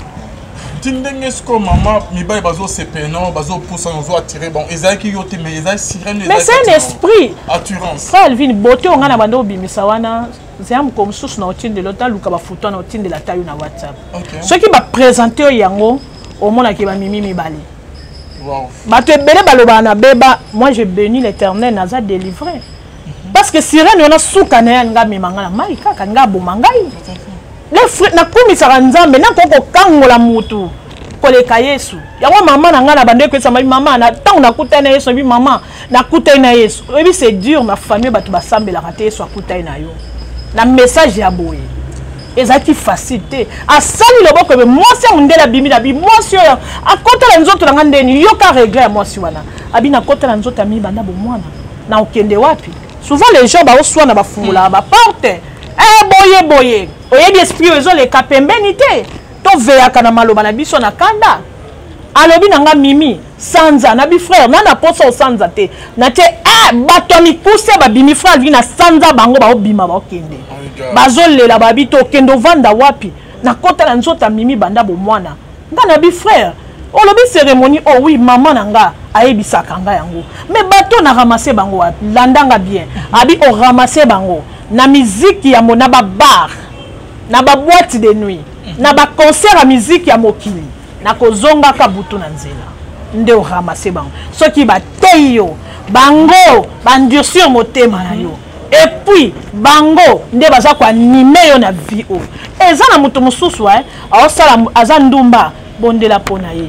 Ti ndenge sikoyo mama, mibali bazosepela nao, bazopusana, ozo attire. Bon, ezalaki yo te, mais ezali sirène. Mais c'est un esprit. Attirance. Frère Alvin, beauté oyo ngai na banda obimisa wana, zeya mokolo mosusu na otindela, otaluka bafoto wana, otindela ata yo na WhatsApp. Soki baprésente oyo yango, omonaki bamimi mibale. Bato ebele balobaka na beba, moi je bénis l'Éternel, naza délivré, parce que sirène wana, suka na ye, alinga amema ngai na mai kaka, alinga aboma ngai. Nakumisaka Nzambe, nakoki kokangola mutu koleka Yesu. Yango mama na ngai na bando ekwesama, mama na ntango nakutani na Yesu, oyebi, mama, nakutani na Yesu, oyebi, c'est dur na famille, bato basambelaka te. Yesu akutani na yo na message ya boye, ezalaki facile te. Asali loboko ebe, mwasi ya mondele abimi na bi, mwasi oyo akota na nzoto na ngai ndeni, yoka regret ya mwasi wana, abi nakota na nzoto ya mibanda bomwana na okende wapi? Souvent les gens baoswana, bafungolaka baporte, boye boye, oyebi esprit oyo ezoleka pembeni te. Toveyaka na maloba na biso na kanda. Alobi na nga: "Mimi, sanza." Na bi: "Frère, na posa osanza te." Na tie bato ya mikuse babimi. Frère alvi na sanza bango, baobima, baokende, bazolela, babi: "Tokende ovanda wapi? Nakota na nzoto ya Mimi banda bomwana." Nga na bi: "Frère, olobi cérémonie? Oh oui, mama na nga ayebisaka nga yango, mais bato na ramasse bango wapi?" Landanga bien, abi oramasse bango na miziki ya mo, na babar, na baboîte de nuit, na baconcert ya miziki ya mokili, nakozongaka butu na nzela nde oramasse bango. Soki bateyi yo, bango bandurcir motema na yo, et puis bango nde baza koanimer yo na vie oyo. Eza na moto mosusu aosala, aza ndumba, bondela mpo na ye.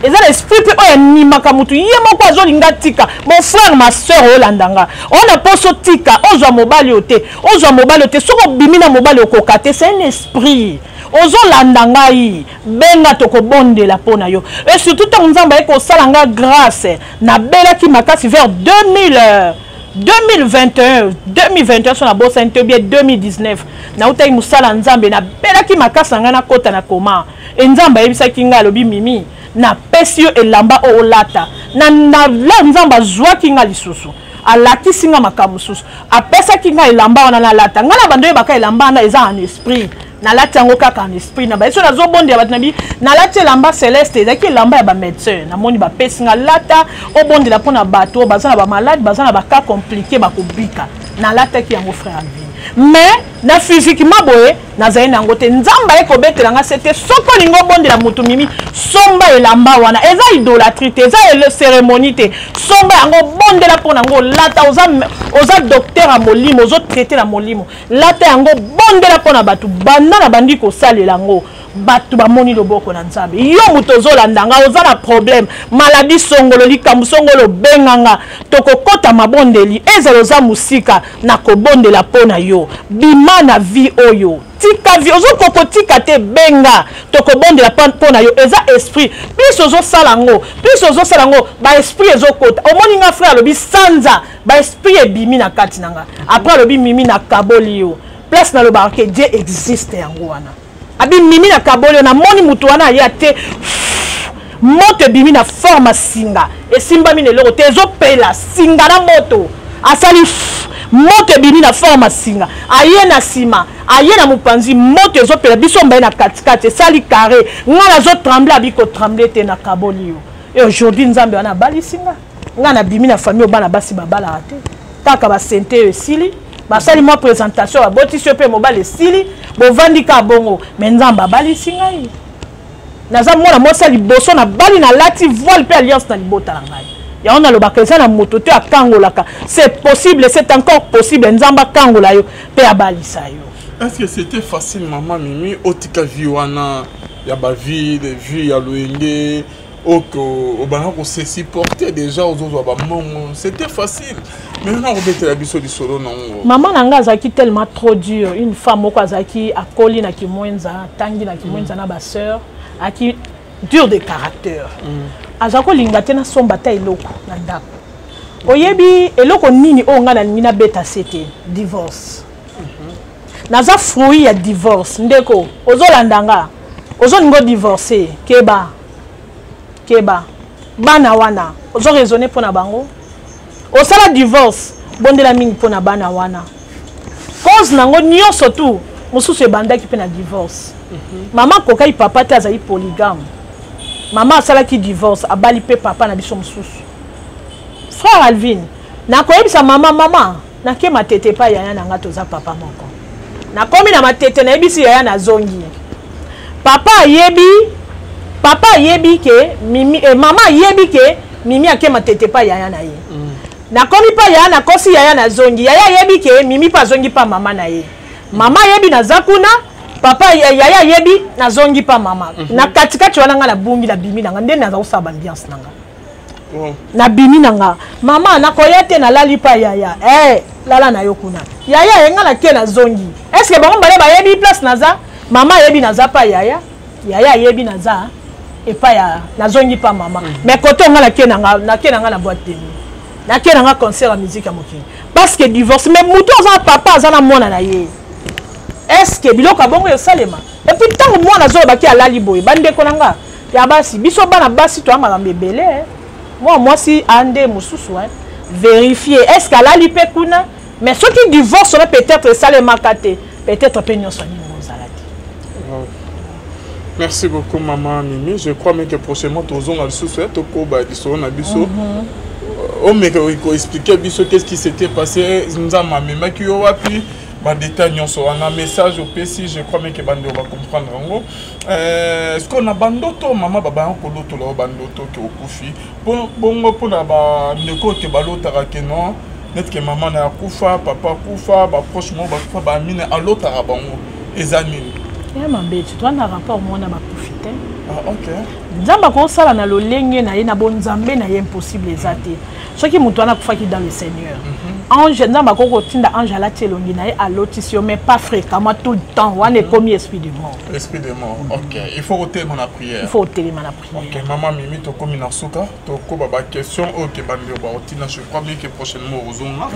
Eza na esprit mpe oyo animaka motu, ye moko azolinga tika. Mon frère, ma soeur, oyolanda nga, oyo na mposo tika, ozwa mobali oyo te, ozwa mobali oyo te, soki obimi na mobali okoka te, c'est un esprit. Ozolanda ngai, benga, tokobondela mpo na yo. Et surtout ntango Nzambe aye kosala nga grâce, nabelaki makasi vers 2000, 2021, 2021 so nabosani te, bien 2019, nautaki mosala Nzambe, nabelaki makasi na ngai, nakɔta na koma e. Nzambe ayebisaki ngai, alobi: "Mimi, napesi yo elamba oyo olata." Na la Nzambe azwaki nga lisusu, alakisi nga makambo mosusu, apesaki ngai elamba wana nalata. Ngai na bando oyebaka elamba wana eza en esprit, nalati yango kaka en esprit. Na baye so nazobondela bato na bi, nalati elamba céleste, ezalaki elamba ya bamédecin. Namoni bapesi nga: "Lata, obondela mpona bato oyo baza na bamalade, baza na bacas compliqué, bakobika." Nalataki yango, frère Alvin, mais na physiquement boye nazali na yango te. Nzambe aye kobetela nga se te: "Soki olingi obondela motu, Mimi, somba elamba wana. Eza idolâtrie te, eza cérémonie te. Somba yango, bondela mpo na yango, olata. Oza docteur ya molimo, ozotraiter na molimo. Lata yango, bondela mpo na bato." Banda na bandi kosalela yango, bato bamoni loboko na Nzambe. Yo moto ozolanda nga, oza na problème, maladie songolo, likambo songolo, obenganga, tokokɔta mabondeli. Ezala oza mosika, nakobondela mpo na yo. Bima na vie oyo, tika vie ozokoka tika te, benga, tokobondela mpo na yo. Eza esprit. Plus ozosala yango, plus ozosala yango, baesprit ezokota. Omoni nga, frère alobi sanza, baesprit ebimi na kati na nga. Après alobi: "Mimi, nakaboli yo." Place nalobaka ke Dieu existe, yango wana. Abi: "Mimi, nakaboli yo." Namoni motu wana aya te, moto ebimi na forme singa, esimbami na eloko te, ezopela singa na moto. Asali, moto ebimi na forme singa, aye na nsima, aye na mopanzi, moto ezopela, biso mbaye na katikati, esali carré. Nga nazotrembler. Abi: "Kotrembler te, nakaboli yo." Et aujourd'hui Nzambe wana abalisi nga. Nga nabimi na famille oyo bana basi babalaka te, kaka basente oyo esili, basali mwa présentation, babotisi yo mpe mobali, esili, bovandi kaka bongo. Mais Nzambe abalisi ngai, naza mwana mwasi ya liboso nabali, nalati voile mpe alliance na libota na ngai. Yango nalobaka, eza na moto te akangolaka. C'est possible, c'est encore possible, Nzambe akangola yo mpe abalisa yo. Est-ce que c'était facile, mama Mimi, otika vie wana ya bavie de vie ya loyenge oko obanda kose supporter déjà, ozozwa bambongo? C'était facile? Maintenant kobetela biso lisolo nango. Mama na ngai azalaki tellement trop dur, une femme moko azalaki, akoli na Kimwenza, atangi na Kimwenza na basœur. Aki dur de caractère. Aza kolinga te nasomba ata eloko na ndako. Oyebi eloko nini oyo ngai nalingi nabeta se te? Divorce. Naza fruit ya divorce. Ndeko ozolanda nga, ozolinga odivorce, keba keba, bana wana ozo raisonner mpo na bango. Osala divorce, bondela mingi mpo na bana wana. Cause nango nyonso tu mosusu ebandaki mpe na divorce. Mama akokaki papa te, azali polygame. Mama asalaki divorce, abali mpe papa na biso mosusu. Frère Alvin, nakoyebisa mama, mama nake Matete epai yaya na nga, toza papa moko. Nakomi na Matete, nayebisi yaya nazongi. Papa ayebi, papa ayebi ke Mimi, mama ayebi ke Mimi ake Matete epai yaya na ye. Nakomi mpa yaya, nakosi yaya nazongi. Yaya ayebi ke Mimi mpe azongi mpa mama na ye. Mama ayebi naza kuna, papa yaya ayebi nazongi mpa mama. Na katikati wana nga nabungi, nabimi na nga nde naza kosala baambiance na nga. Nabimi na nga, mama nakoya te, nalali mpa yaya. Lala na yo kuna yaya ye, nga nake nazongi. Est-ce bango mbale bayebi place naza? Mama ayebi naza mpa yaya, yaya ayebi naza epai ya nazongi mpa mama. Mais kote nga nake na nga, nake na nga na boîte de nuit, nake na nga concert ya musique ya mokili, parce que divorce. Mais motu aza papa, aza na mwana na ye, est ce que biloko ya bongo esalema? Et puis ntango mwana azolobaki alali boye, bandeko na nga ya basi, biso bana basi toya makambo ebele. Mwa mwasi ande mosusu, vérifier est ce que alali mpe kuna. Mais soki divorce wana peut-être esalemaka te, peut-être mpe nyonso nini ozala te. Merci beaucoup, maman Mimi. Je crois même que prochainement tozonga lisusu, tokoba lisolo na biso. Omeka koexpliquer biso qu'est-ce qui s'était passé, Nzambe amemaki yo wapi, badétail nyonso wana, message opesi. Je crois même que bandeko bacomprendre yango. Est ce que na bandoto, mama, babaya kolotola oyo bandoto ke okufi bongo, mpona bandeko ke balotaka ke non, neti ke mama na akufa, papa akufa, baproche moko bakufa, baamine alotaka bango, eza nini? Ya mabe ti toa na rapport mwana bakufi te. Ah, ok. Nzambe akosala na lolenge na ye, na bonzambe na ye, impossible eza te. Soki moto wana akufaki dans le Seigneur, ange, Nzambe akoki kotinda ange alati elongi na ye, alotisi yo, mais pas fréquemment, tout le temps wana ekomi esprit de mort. Esprit de mort, ok. Il faut kotelema na prière. Il faut otelema na prière. Ok, mama Mimi, tokomi na suka. Tokoba baquestion oyo ke bandeko bakotina. Je crois bien que prochainement ozonga,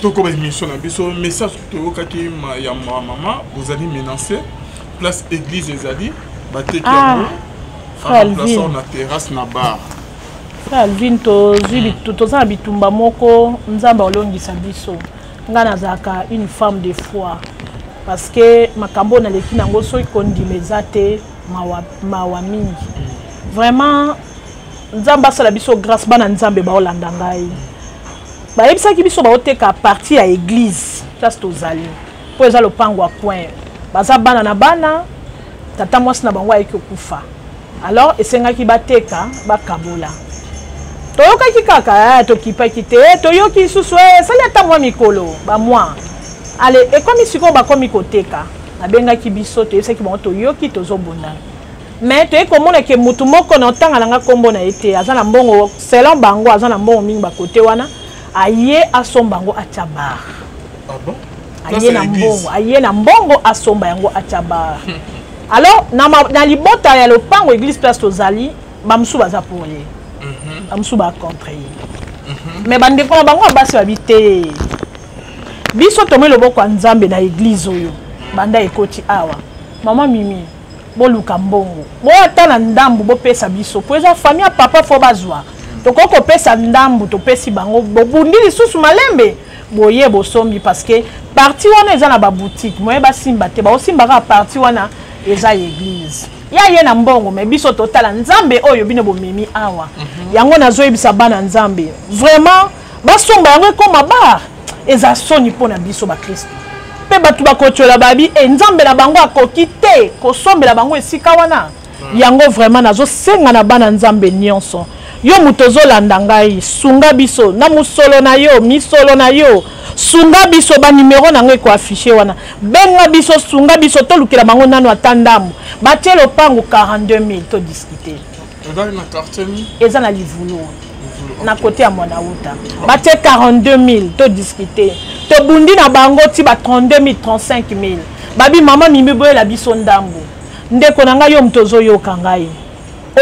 tokoba émission na biso. Message toyokaki ya mama, bozali menacé, place église ezali, bateki yango, remplaçant na terrasse na bar. Frère Alvin, tozwi, toza na bitumba moko. Nzambe alongisa biso. Ngai nazalaka une femme de foi, parce que makambo oyo naleki nango, soki kondima eza te, mawa, mawa mingi vraiment. Nzambe asala biso grâce. Bana Nzambe baolanda ngai, bayebisaki biso baoteka partie ya église place tozali, mpo eza lopango ya coin. Baza bana na bana, tata mwasi na bango ayeki kokufa, alors esengaki bateka, bakabola. Toyokaki kaka, tokipaki te. Toyoki lisusu, esali ata mwa mikolo, bamwa ale, ekomi sikoyo bakomi koteka. Nabengaki biso, toyebisaki bango toyoki, tozobunda. Mais toyei komona ke motu moko na otanga na nga nkombo na ye te, aza na mbongo, selon bango aza na mbongo mingi bakote wana, aye asomba yango, atia bar. Ah bon? Aye na mbongo, aye na mbongo, asomba yango, atia bar. Alors na libota ya lopango église place tozali, bamosusu baza pour ye, bamosusu bacontre ye. Mais bandeko na bango ya basi babi te, biso tomoi loboko ya Nzambe na église oyo banda ekoti awa. Mama Mimi, boluka mbongo, boya ata na ndambu, bopesa biso, po eza famille ya papa, fo bazwa. Tokoki kopesa ndambu, topesi bango, bobundi lisusu malembe boye, bosombi, parce que partie wana eza na baboutique, moye basimba te, baosimba kaka partie wana eza ya église. Ya ye na mbongo, mais biso totala Nzambe oyo bino bomemi awa. Yango nazoyebisa bana Nzambe, vraiment basomba yango ekóma bar, eza soni mpo na biso bakristo. Mpe bato bakotiola babi e Nzambe na bango akoki te kosombela bango esika wana. Yango vraiment nazosenga na bana Nzambe nyonso, yo moto ozolanda ngai, sunga biso na mosolo na yo, misolo na yo, sunga biso. Banimero na yango ekoafficher wana, benga biso, sunga biso, tolukela bango nano ata ndambo. Batie lopango 42 000, todiscuter. Eza na Livulu, na kote ya Mwana Uta. Batie 42 000, todiscuter, tobundi na bango ti ba 32 000, 35 000. Babi mama Mimi, boyela biso ndambo. Ndeko na ngai, yo moto ozoyoka ngai,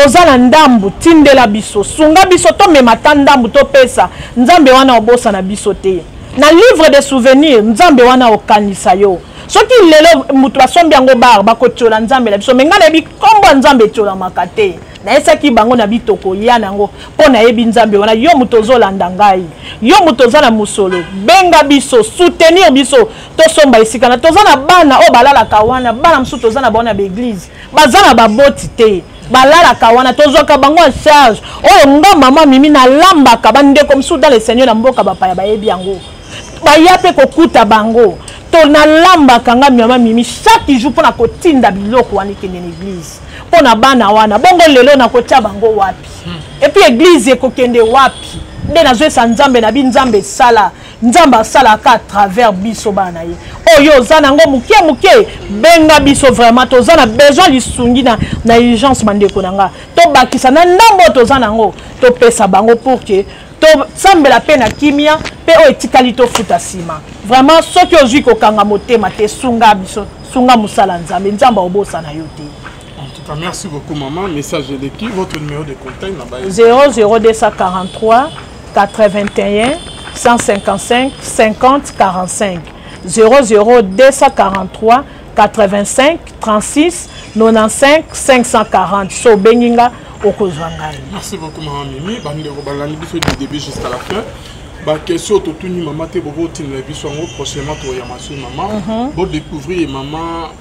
oza na ndambu, tindela biso, sunga biso, tomema ata ndambu topesa Nzambe wana, obosana biso te. Na livre de souvenir, Nzambe wana okanisa yo. Soki lelo moto basombi yango bar, bakotiola Nzambe na biso, me ngai nayebi nkombo ya Nzambe etiolamaka te. Nayesaki bango na bitoko ya nango mpo nayebi Nzambe wana. Yo moto ozolanda ngai, yo moto oza na mosolo, benga biso, soutenir biso, tosomba esika na toza na bana oyo balalaka wana. Bana mosusu toza na bango na baeglise, baza na baboti te, balalaka wana, tozwaka bango en charge. Oyo nga mama Mimi nalambaka, bandeko mosusu dans le Seigneur na mboka bapaya bayebi yango, baya mpe kokuta bango. To nalambaka nga mama Mimi chaque jour mpona kotinda biloko wana ekende na église mpo na bana wana. Bongo lelo nakotia bango wapi? Et puis église ekokende wapi? Nde nazoyesa Nzambe na bi Nzambe esala, Nzambe asalaka à travers biso bana na ye. Oyo oza nango moke moke, benga biso. Vraiment toza na besoin lisungi na urgence. Bandeko na nga, tobakisa na ndambo oyo toza nango, topesa bango pour que tosambela mpe na kimia, mpe oyo etikali tofuta nsima. Vraiment, soki ozwi, kokanga motema te, sunga biso, sunga mosala Nzambe, Nzambe aobosana yo te. En tout cas, merci beaucoup, maman. Message de qui? Votre numéro de contact? 00243 81 155 50 45, 00243 85 36 95 540. So obengi nga, okozwa ngai. Merci beaucoup, maman Mimi. Bandeko balandi biso du début jusqu'à la fin, baquestion totuni mama te, bokotindela biso yango prochainement, toyama sur mama, bodécouvrir mama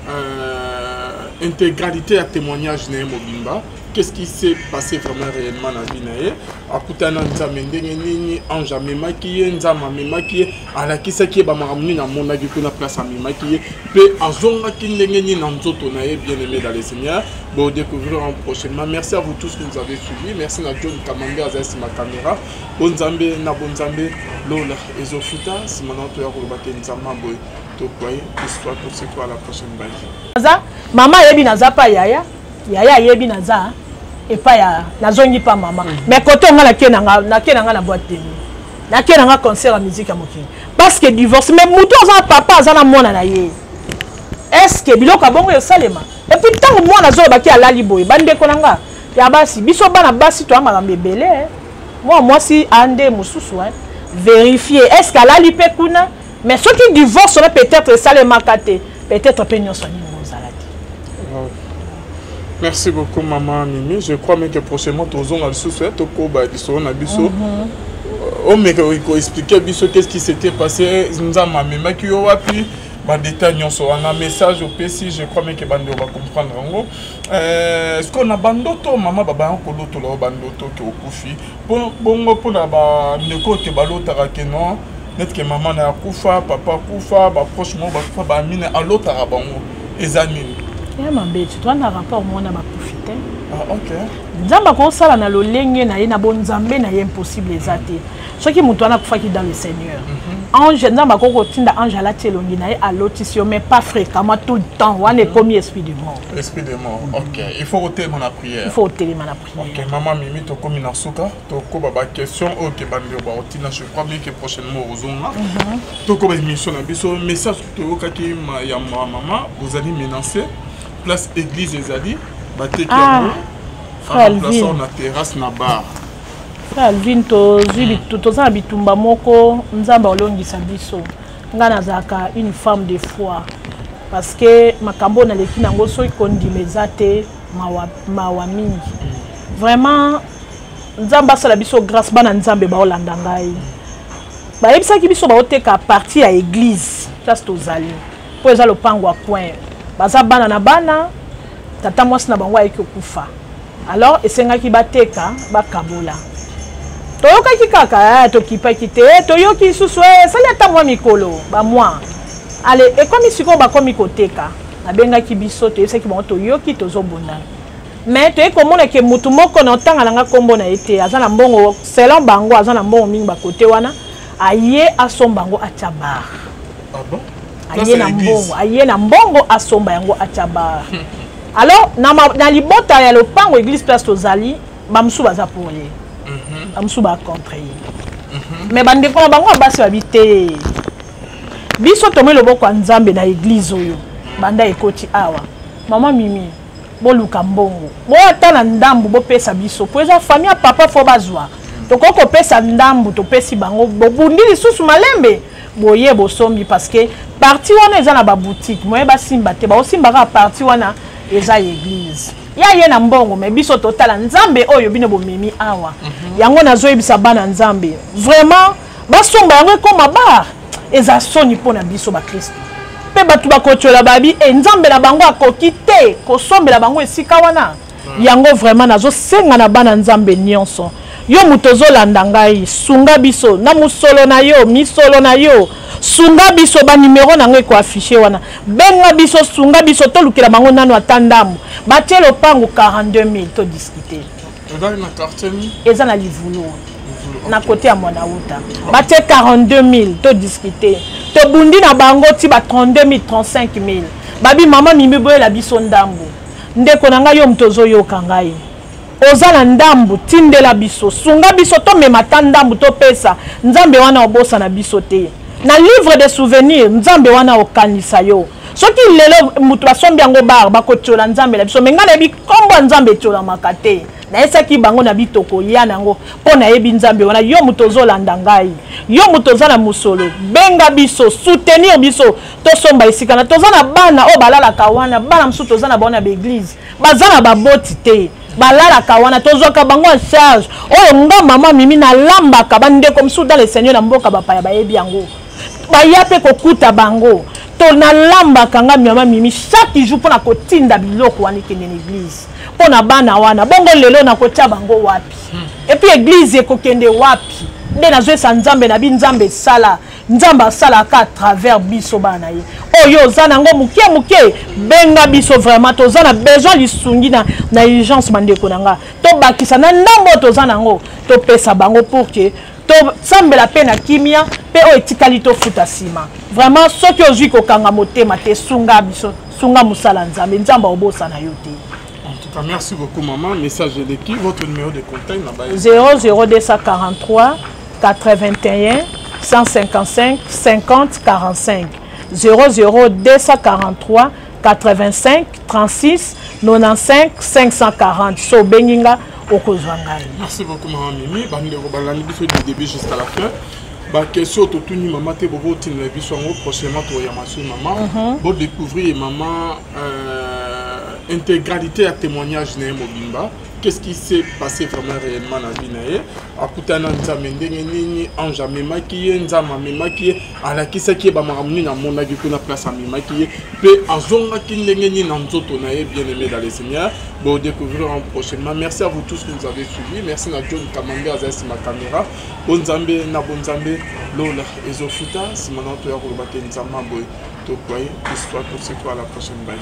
intégralité ya témoignage na ye mobimba. Qu'est-ce qui s'est passé vraiment réellement na vie na ye? Akutana Nzambe ndenge nini? Ange amemaki ye, Nzambe amemaki ye, alakisaki ye bamakambo nini amonaki kuna place amemaki ye, mpe azongaki ndenge nini na nzoto na ye? Bien aimé dans le Seigneur, bon, découvrir en prochainement. Merci à vous tous qui nous avez suivis. Merci na John Kamambe, azali nsima caméra. Bonzambe na bonzambe, lola ezofuta. Nsima na toya koloba te Nzambe boye tokwaye histoire. Tosekwa à la prochaine, bye. Naza mama ayebi naza pa yaya, yaya ayebi naza epai ya nazongi pa mama. Mais kote nga nake nanga, nake nanga na boîte de nuit, nake nanga concert ya musique ya mokili, parce que divorce. Mais motu aza papa, aza na mwana na ye, est ce que biloko ya bongo esalema? Et puis ntango mwana azolobaki alali boye, bandeko na nga ya basi, biso bana basi toya makambo ebele. Mwa mwasi ande mosusu, vérifier est ce que alali mpe kuna. Mais soki divorce wana peut-être esalemaka te, peut-être mpe nyonso nini ozala te. Merci beaucoup, maman Mimi. Je crois même que prochainement tozonga lisusu, tokoba lisolo na biso, omeka koexpliquer biso qu'est-ce qui s'était passé, Nzambe amemaki yo wapi, badétail nyonso wana. Message opesi, je crois même que bandeko bacomprendre yango. Ce que na bandoto, mama, babaya kolotola oyo bandoto ke okufi bongo, mpona bandeko ke balotaka ke non, neti ke mama na akufa, papa akufa, baproche moko bakufa, baamine alotaka bango, eza nini? Ya mabe ti toa na rapport mwana bakufi te. Ah, ok. Nzambe akosala na lolenge na ye, na bonzambe na ye, impossible eza te. Soki moto wana akufaki dans le Seigneur, ange, Nzambe akoki kotinda ange alati elongi na ye, alotisi yo, mais pas fréquemment, tout le temps wana ekomi esprit de mort. Esprit de mort, ok. Il faut kotelema na prière. Il faut kotelema na prière. Ok, mama Mimi, tokomi na suka. Tokoba baquestion oyo ke bandeko bakotina. Je crois bien que prochainement ozonga, tokoba émission na biso. Message toyokaki ya mama, bozali menacé, place église ezali, bateki yango, remplaçant na terrasse na bar. Frère Alvin, tozwi, toza na bitumba moko, Nzambe alongisa biso. Ngai nazalaka une femme de foi, parce que makambo oyo naleki nango, soki kondima eza te, mawa, mawa mingi. Vraiment, Nzambe asala biso grâce. Bana Nzambe baolanda ngai, bayebisaki biso baoteka partie ya église place tozali, mpo eza lopango ya coin. Baza bana na bana, tata mwasi na bango ayeki okufa, alors esengaki bateka, bakabola. Toyokaki kaka, tokipaki te. Toyoki lisusu, esali ata mwa mikolo, bamwa ale, ekomi sikoyo bakomi koteka. Nabengaki biso, toyebisaki bango toyoki, tozobundana. Mais toyei komona ke motu moko na otanga na nga nkombo na ye te, aza na mbongo, selon bango aza na mbongo mingi bakote wana, aye asomba yango, atya bar. Ah bon? Aye na mbongo, aye na mbongo, asomba yango, atya bar. Alors na libota ya lopango église place tozali, bamosusu baza pour ye, bamosusu bacontre ye. Mais bandeko na bango ya basi babi te, biso tomoi loboko ya Nzambe na église oyo banda ekoti awa. Mama Mimi. Boluka mbongo, boya ata na ndambu, bopesa biso, po eza famille ya papa, fo bazwa. Tokoki kopesa ndambu, topesi bango, bobundi lisusu malembe, boye bosombi, parce que partie wana eza na baboutique, moye basimba te, baosimba kaka partie wana eza ya église. Ya ye na mbongo, me biso totala Nzambe oyo bino bomemi awa. Yango nazoyebisa bana Nzambe, vraiment basomba yango, ekóma bar. Eza soni mpo na biso bakristo, mpe bato bakotiola babi e Nzambe na bango akoki te kosombela bango esika wana. Yango vraiment nazosenga na bana Nzambe nyonso, yo moto ozolanda ngai, sunga biso na mosolo na yo, misolo na yo, sunga biso. Banimero na yango ekoafficher wana, benga biso, sunga biso, tolukela bango nano ata ndambo. Batie lopango 42 000, todiscuter. Eza na Livulu, na kote ya Mwana Uta. Batie 42 000, todiscuter, tobundi na bango ti ba 32 000, 35 000. Babi: "Mama Mimi, boyela biso ndambo." Ndeko na ngai, yo moto ozoyoka ngai, oza na ndambu, tindela biso, sunga biso, tomema ta ndambu, topesa Nzambe wana. Obosana biso te na livre de souvenir, Nzambe wana okanisa yo. Soki lelo moto basombi yango bar, bakotiola Nzambe na biso. Me ngai nayebi nkombo ya Nzambe etiolamaka te. Nayesaki bango na bitoko ya nango, mpo nayebi Nzambe wana. Yo moto ozolanda ngai, yo moto oza na mosolo, benga biso, soutenir biso, tosomba esika na toza na bana oyo balalaka wana. Bana mosusu toza na bango na baeglise, baza na baboti te, balalaka wana, tozwaka bango en charge. Oyo nga mama Mimi nalambaka, bandeko mosusu dans le Seigneur na mboka bapaya bayebi yango, baya mpe kokuta bango. To nalambaka nga mama Mimi chaque jour mpona kotinda biloko wana ekende na église mpo na bana wana. Bongo lelo nakotia bango wapi? Et puis église ekokende wapi? Nde nazoyesa Nzambe na bi Nzambe esala, Nzambe asalaka à travers biso bana na ye. Oyo oza nango moke moke, benga biso. Vraiment toza na besoin lisungi na urgence. Bandeko na nga, tobakisa na ndambo oyo toza nango, topesa bango pour que tosambela mpe na kimia, mpe oyo etikali tofuta nsima. Vraiment soki ozwi, kokanga motema te, sunga biso, sunga mosala Nzambe, Nzambe obosana yo te. En tout cas, merci beaucoup, maman. Message de qui? Votre numéro de contact? 00243 81 155 50 45, 00243 85 36 95 540. So obengi nga, okozwa ngai. Merci beaucoup, maman Mimi. Bandeko balandi biso du début jusqu'à la fin, baquestion totuni mama te, bokotindela biso yango prochainement, toyama sur mama. Bodécouvrir mama intégralité ya témoignage na ye mobimba, qu'est-ce qui s'est passé vraiment réellement na vie na ye, akutana Nzambe ndenge nini, ange amemaki ye, Nzambe amemaki ye, alakisaki ye bamakambo nini amonaki kuna place amemaki ye, mpe azongaki ndenge nini na nzoto na ye. Bien aimé dans le Seigneur, bodécouvrir en prochainement. Merci à vous tous qui nous avez suivis. Merci na John Kamambe, aza nsima caméra. Bonzambe na bonzambe, lola ezofuta. Nsima na toya kolobaki Nzambe boye, tokwaye histoire tosekwa. À la prochaine, bye.